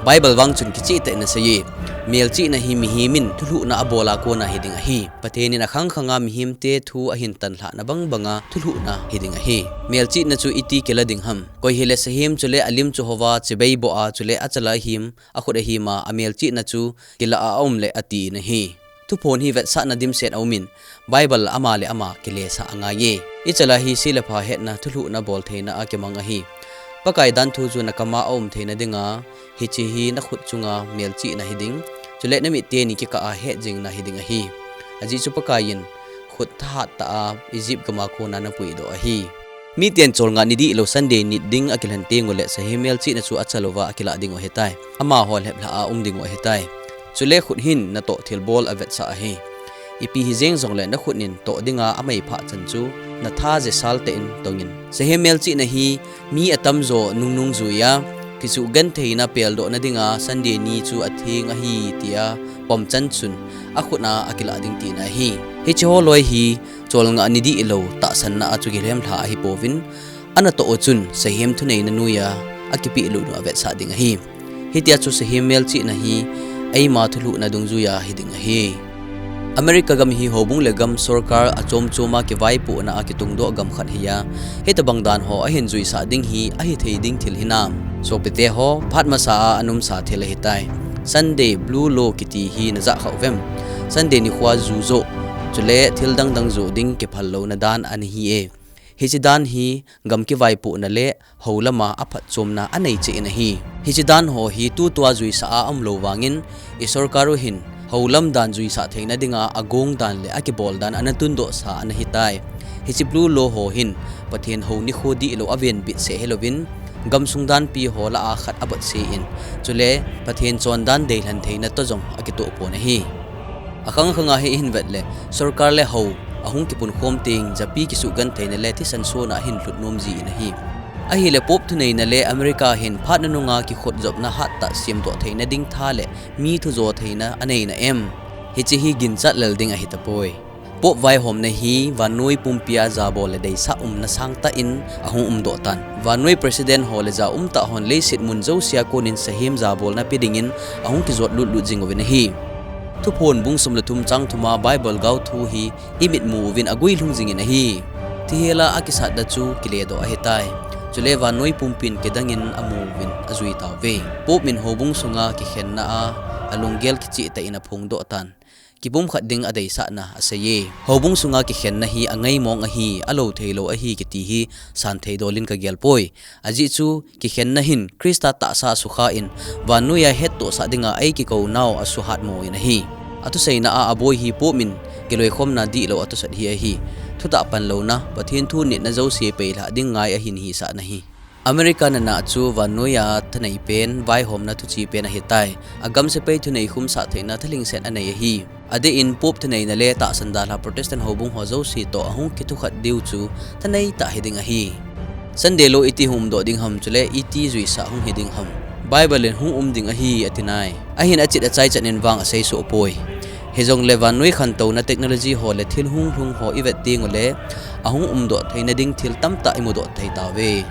Bible vang chun kichehtah in asei e, melchihna hi mihem in thulhuhna abol a kona hiding ahi. Pathen in akhang khanga mihemte thu ahin tanlhahna bangbanga thulhuhna hiding ahi. Melchihna chu iti kila ding ham? Koi hile sahem chule alim chu houva chibai boh a, chule achal a ahim, akhut ahim a, amelchihna chu kila a aum le ati in ahi. Thuphon hi vetsahna dimset aumin, Bible ama le ama kilesah angai e. Ichal a hi se le pha hetna thulhuhna bol theina a kimang ahi. Pakai danthu chu nakam a aum theina dinga, hiche hi nakhut chunga melchihna hiding, chule namit teni kikah a hetjingna hiding ahi. Ajeh chu Pakai in khut thahat tah a Egypt gam a kona napuidoh ahi. Miten cholngah ni dihlou Sunday nit ding akilhen teng uleh sahem melchihna chu achal uva akilah dingu ahitai. Amaho lheplhah a um dingu ahitai. Chule khut hin natoh thilbol avetsah ahi. Ipi hijeng jongle nakhut in toh dinga amaiphah chan chu natha jesal tah in tongin. Sahem melchihna hi mi atamjo nungnung jui a, kisugentheina peldohna dinga Sunday ni chu atheng ahi tia pomchan chun akhut a akilah ding tina ahi. Hiche holoi hi cholngah ni dihlou tahsanna a chu kilhemlha ahipouvin, anatoh u chun sahem thuneina noiya akipehlut u avetsah ding ahi. Hitia chu sahem melchihna hi eima thulhuhna dungjuiya hiding ahi. America gam hi houbung le gam sorkar achom choma kivaipohna a kitungdoh gam khat hiya, hitobang dan ho ahin juisah ding hi ahithei ding thil hinam? Sopite ho, phat masa a anumsa thil ahitai. Sunday Blue Law kiti hi najah kha uvem? Sunday nikhoa ju joh, chule thil dangdang joh ding kiphal louna dan ana hi e. Hiche dan hi gam kivaipohna le houlama aphatchomna anei cheh in ahi. Hiche dan ho hi tutua juisah a aumlou vangin, isorkar u hin houlam dan juisah theina dinga agong dan le akibol dan ana tundohsa ana hitai. Hiche Blue Law ho hin Pathen hou nikho dihlou avenbit seh hilouvin, gamsung danpi ho lah a khat abotse in, chule Pathen chondan deilhen theina toh jong akitoh pon ahi. Akhang khanga hi ihin vet le, sorkar le hou ahung kipunkhom teng japi kisuhgentheina le thisan sona ahin lhut nom ji in ahi. Ahile Pope thuneina le America hin phat nununga kikhutjopna hattah semdoh theina ding tha le mi thujo theina aneina em? Hiche hi ginchat lel ding ahitapoi. Pope vaihomna hi vannoi pumpia jabol le deisah umna sangtah in ahung umdoh tan. Vannoi President ho le ja umtah hon leiset mun jousea konin sahem jabolna pe dingin ahung kijot lutlut jing uvin ahi. Thuphon bung som le thum chang thuma Bible gaothu hi imitmu uvin aguilhung jingin ahi. Thihela akisatna chu kiledoh ahitai. Chule vannoi pumpin kidangin amu uvin ajui tauve. Pope in houbung sunga kikhenna a alunggel kichehtah in aphongdoh tan. Kipumkhat ding adeisahna aseiye. Houbung sunga kikhenna hi angaimong ahi, alou theilou ahi kiti hi santhei dolin kagelpoi. Ajeh chu kikhenna hin Christa tahsa sukha in vannoiya hettohsah dinga eikikounau asuhatmo in ahi. Athuseina a aboi hi Pope in kiloikhomna dihlou athusat hi ahi. Thutah panlouna, Pathen thu nitna jouse peilhah ding ngai ahin hisahna hi. America nana chu vannoiya thaneipen vaihomna thuchepen ahitai. Agam sepai thunei khumsah theina thalhingset anei ahi. Adeh in Pope thuneina le tahsan dalha Protestant houbung ho jouse toh ahung kithukhat diu chu thaneitah hiding ahi. Sunday Law iti hung umdoh ding ham chule iti juisah hung hiding ham? Bible in hung um ding ahi atinai. Ahin achit achaichan in vang aseisoh poi. Hijongle vannoi khantouna technology ho le thil hunglhung ho ivet tengule, ahung umdoh theina ding thil tamtah imudoh thei tauve.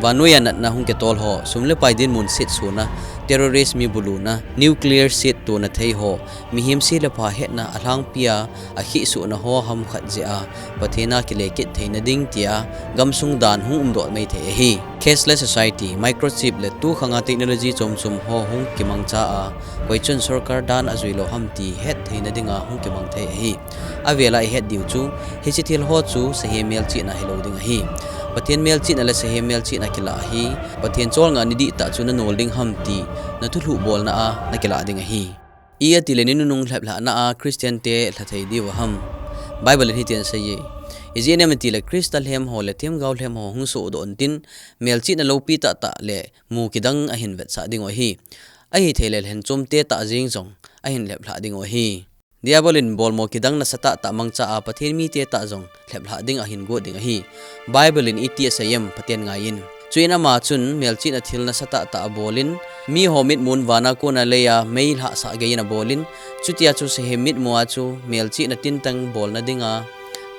Vannoiya natna hung kitol ho, sum le pai dinmun setsona, terrorist mi buluna, nuclear settona thei ho, mihem se le pha hetna alhangpia akhihsohna ho hamkhat jeh a Pathen a kile kit theina ding tia gamsung dan hung umdoh maithei ahi. Cashless society, microchip le tukhanga technology chomchom ho hung kimangcha a, koichun sorkar dan ajuilou ham ti hettheina dinga hung kimang thei ahi. Avela ihet diu chu, hiche thil ho chu sahem melchihna hilou ding ahi. Pathen melchihna le sahem melchihna kilah hi, Pathen cholngah ni dihtah chu nanol ding ham ti nathulhuh bolna a nakilah ding ahi. Ijeh itile ni nunung lheplhahna a Christian te lhathei diu ham? Bible in hitin aseiye. Ijeh inem itile Christa lhem ho le themgao lhem ho hung sohdoh untin, melchihna loupi tahtah le mu kidang ahin vetsah dingu ahi. Ahithei le lhenchomte tah jeng jong ahin lheplhah dingu ahi. Diabol in bolmo kidang nasatah tah mangcha a Pathen mite tah jong lheplhah ding ahin got ding ahi. Bible in iti asei em, phaten ngaiyin. Chuin ama chun melchihna thil nasatah tah abolin, miho mitmun vana kona leiya meilhahsah geiyin abolin, chutia chu sahem mitmua chu melchihna tintang bolna dinga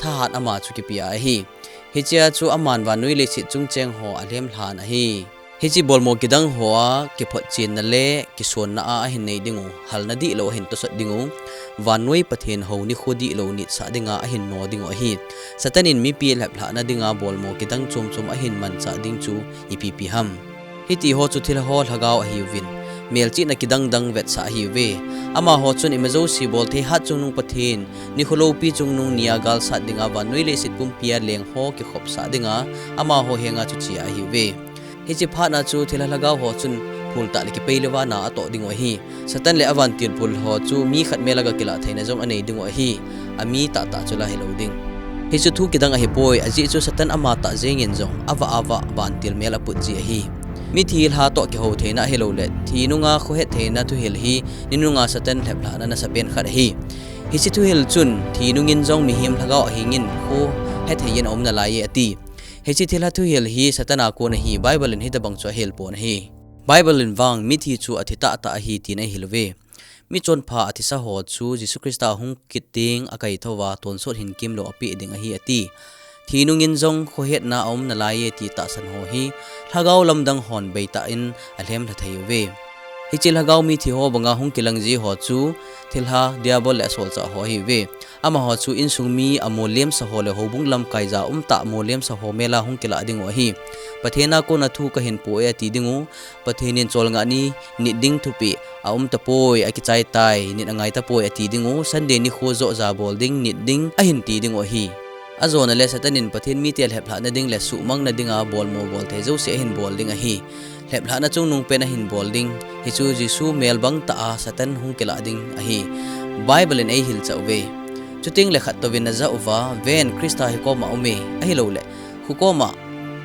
thahat ama chu kipia ahi. Hichea chu aman vannoi leiset chungcheng ho alhem lhan ahi. Hiche bolmo kidang hoa kiphotchenna le kisonna a ahin nei dingu, halna dihlou ahin tosot dingu, vannoi Pathen hou nikho dihlou nitsah dinga ahin no dingu ahi. Satan in mipi lheplhahna dinga bolmo kidang chomchom ahin manchah ding chu ipi ipi ham? Hitiho chu thilha ho lhagao ahiuvin, melchihna kidang dang vetsah ahiuve. Amaho chun ima jouse bolthei hat chungnung Pathen, nikho loupi chungnung nia galsat dinga vannoi leiset pumpia lengho kikhopsah dinga amaho henga chu chia ahiuve. Hiche phatna chu thilha lhagao ho chun phultah le kipei le vana atoh dingu ahi. Satan le avantil phul ho chu mi khat mel a ga kilah theina jong anei dingu ahi. Ami tahtah chu la hilou ding. Hichu thu kidang ahipoi, ajeh chu Satan amatah jengin jong avah avah vantil mel aput ji ahi. Mithi lha toh kihou theina ahiloule thi nunga khohet theina thuhil hi ninunga Satan lheplhahna nasapen khat ahi. Hiche thuhil chun thi nungin jong mihem lhagao ahingin khohethei in aum nalaiye ati. Hiche thilha thuhil hi Satan a kon ahi, Bible in hitobang chu ahilpon ahi. Bible in vang mithi chu athi tahtah ahi tin ahiluve. Michonpha athisa ho chu Jesu Christa hung kit teng akaithouva tonsot hinkemlou apeh ding ahi ati. Thi nungin jong khohetna aum nalaiye ti tahsan ho hi lhagao lamdang hon beitah in alhemlha theiuve. Hiche lhagao mithi ho banga hung kilang ji ho chu thilha Diabol le asolchah ho ahiuve. Amaho chu insung mi amollemsa ho le houbung lamkai ja umtah mollemsa ho mela hung kilah dingu ahi. Pathen a kona thu kahinpoh e ati dingu, Pathen in cholngah ni nit ding thupeh aum tapoi, akichai tai, nit angai tapoi ati dingu, Sunday nikho joh jabol ding, nit ding ahin ti dingu ahi. Ajona le Satan in Pathen mite lheplhahna ding le suhmangna dinga bolmo bolthei jouse ahin bol ding ahi. Lheplhahna chungnung pen ahin bol ding, hichu Jesu mel bangtah a Satan hung kilah ding ahi. Bible in eihilchah uve. Chuteng le khat touvin najah uva, ven, Christa hi koma aume, ahiloule khu koma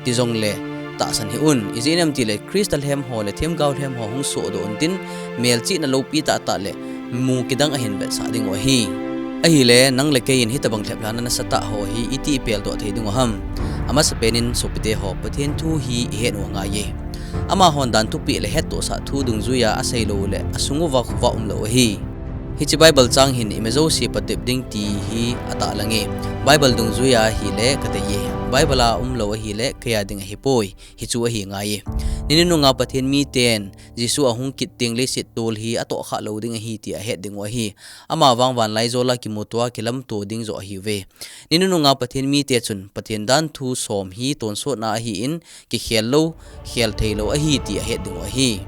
tijongle tahsan hih un. Ijeh inem itile Christa lhem ho le themgao lhem ho hung sohdoh untin, melchihna loupi tahtah le mu kidang ahin vetsah dingu ahi. Ahile nang le kei in hitobang lheplhahna nasatah ho hi iti ipeldoh thei dingu ham? Amasapen in sopite ho, Pathen thu hi ihet u angaiye. Amahon dan thupeh le hettohsah thu dungjuia aseilou le asung uva khovah umlou ahi. Hiche Bible chang hin ima jouse patep ding ti hi atahlange. Bible dungjuia ahile kadeiye. Bible a umlou ahile keia ding ahipoi. Hichu ahi ngaiye. Ni nununga Pathen miten Jesu ahung kit teng leiset tol hi atohkhah lou ding ahi ti ahet dingu ahi. Amavang vanlaijol a kimutoa kilamto ding joh ahiuve. Ni nununga Pathen mite chun Pathen danthu som hi tonsotna ahin, kikhel lou, khel theilou ahi ti ahet dingu ahi.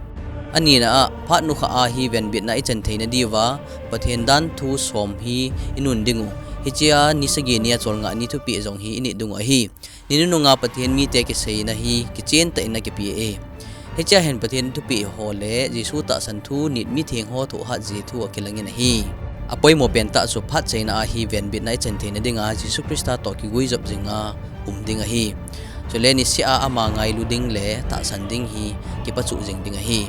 Anina a, phat nukhah a hi venbitna ichan theina diuva Pathen danthu som hi inun dingu. Hichea ni sagi nia cholngah ni thupeh jong hi init dingu ahi. Ni nununga Pathen mite kiseina hi kichen tah in akipe e. Hichea hin Pathen thupeh ho le Jesu tahsan thu nit mitheng ho thohhat ji thu akilangin ahi. Apoimo pentah chu phat chaina a hi venbitna ichan theina dinga Jesu Christa toh kiguijop jinga um ding ahi. Chule niseh a ama ngailu ding le tahsan ding hi kipachuh jing ding ahi.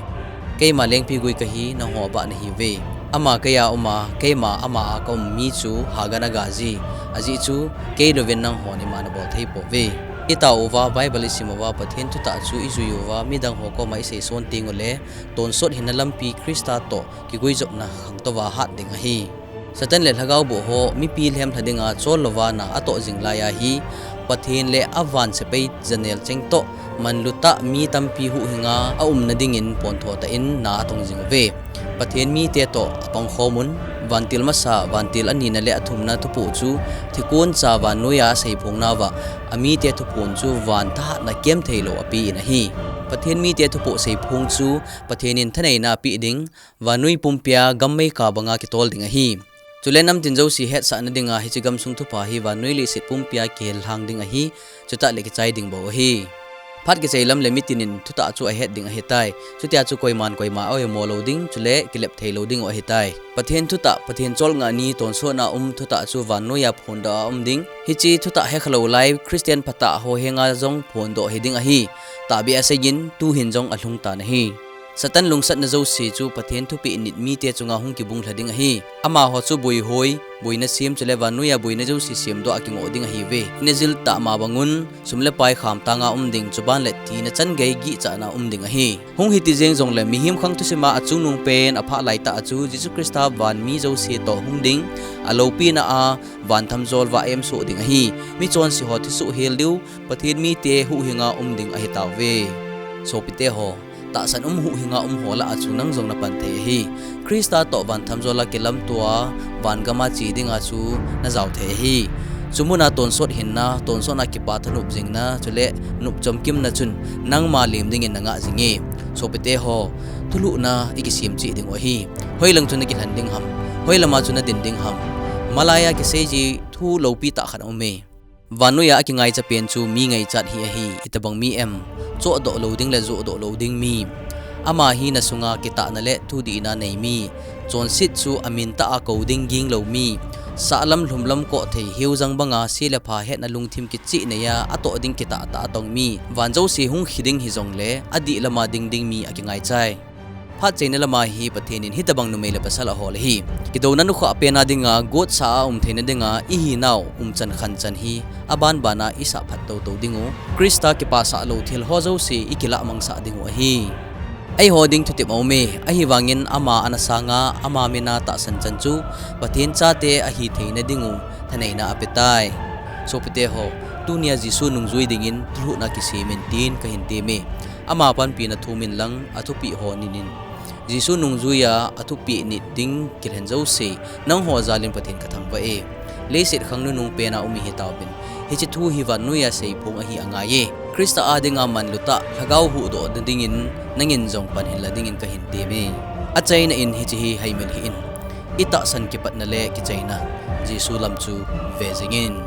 Keima lengpigui kahi, nangho abah nahiuve. Ama keia uma, keima ama a kaum mi chu haga naga ji. Ajeh chu kei louvin nanghon ima nabol theipouve. Itao uva, Bible isim uva, Pathen thutah chu ijui uva, midang ho koma iseison tengule, tonsot hina lampi Christa toh kiguijopna khangtouva hat ding ahi. Satan le lhagao boh ho mipi lhemlha dinga chol louva na atoh jing laiya hi, Pathen le avan sepai janel cheng toh manlutah mi tampi huhhinga aumna dingin pontho tah in na atong jinguve. Pathen mite toh apangkhomun, vantil masa, vantil anina le athumna thupoh chu thikoncha vannoiya aseiphongnauva, amite thuphon chu van thahatna kemtheilou apen ahi. Pathen mite thupoh seiphong chu Pathen in thaneina apeh ding, vannoi pumpia gam meikah banga kitol ding ahi. Chule namtin jouse hetsahna dinga hiche gamsung thupha hi vannoi leiset pumpia kihellhang ding ahi, chutah le kichai ding bou ahi. Phat kichai lam le mitin in thutah chu ahet ding ahitai. Chutia chu koiman koima a-oimo lou ding, chule kilep theilou dingu ahitai. Pathen thutah, Pathen cholngah ni tonsotna um thutah chu vannoiya phondoh a um ding. Hiche thutah hekhalou lai Christian phatah ho henga jong phondoh hiding ahi. Tahbeh a seijin, tuhin jong alhungtan ahi. Satan lungsatna jouse chu Pathen thupeh nit mite chunga hung kibung lha ding ahi. Amaho chu boihoi, boina sem chule vannoiya boina jouse semdoh a kingoh ding ahiuve. Ina jil tah ma bangun, sum le pai khamtanga um ding, chuban le thina changei gihchatna um ding ahi. Hung hiti jeng jongle mihem khang thusima achungnung pen aphah laitah a chu Jesu Christa vanmi jouse toh hung ding, aloupina a van thamjol va em soh ding ahi. Mi chonse ho thusoh hel diu, Pathen mite huhhinga um ding ahitauve. Sopite ho, tahsan um huhhinga um ho lah a chu nang jong napan thei ahi. Christa toh van thamjol a kilamtoa, van gam a che dinga chu najao thei ahi. Chu muna tonsot hinna, tonsotna kipa thanop jingna, chule nop chomkimna chun nangma lem dingin nangah jinge. Sopite ho, thulhuhna ikisem cheh dingu ahi. Hoilang chu nakilhen ding ham? Hoilama chu nadin ding ham? Malaiya kiseiji thu loupi tah khat aume. Vannoiya akingaicha pen chu mi ngaichat hi ahi, itobang mi em? Chohdoh lou ding le johdoh lou ding mi. Ama hi nasunga kitahna le thudihna nei mi. Chonset chu amin tah a kou ding ging lou mi. Sahlam lhumlam koh thei hiujang banga se le pha hetna lungthim kicheh neiya atoh ding kitah tah a tong mi. Van jouse hung khi ding hijongle, adih lama ding ding mi akingaichai. Phat cheina lama hi Pathen in hitobang numei le pasal ahol ahi. Kidouna nukhah pena dinga, gotsa a um theina dinga, ihinau umchan khanchan hi, abanbana isah phat toutou dingu, Christa kipasah lou thil ho jouse ikilah mangsah dingu ahi. Eiho ding thutep aume, ahivangin ama ana sanga, ama mina tahsan chan chu, Pathen chate ahi theina dingu, thaneina apetai. Sopite ho, tunia Jesu nungjui dingin thulhuhna kisemin tin kahin teme. Ama panpina thumin lang, athupeh ho ninin. Jesu nungjuiya athupeh nit ding kilhen jouse, nangho jalin Pathen kathangvah e. Leiset khang nunung pena um ihitauvin. Hiche thu hi vannoiya seiphong ahi angaiye. Christa a dinga manlutah, lhagao huhdohna dingin, nangin jong pan hinla dingin kahin teme. Achaina in hiche hi haimil hih in. Itahsan kipatna le kichaina, Jesu lam chu ve jingin.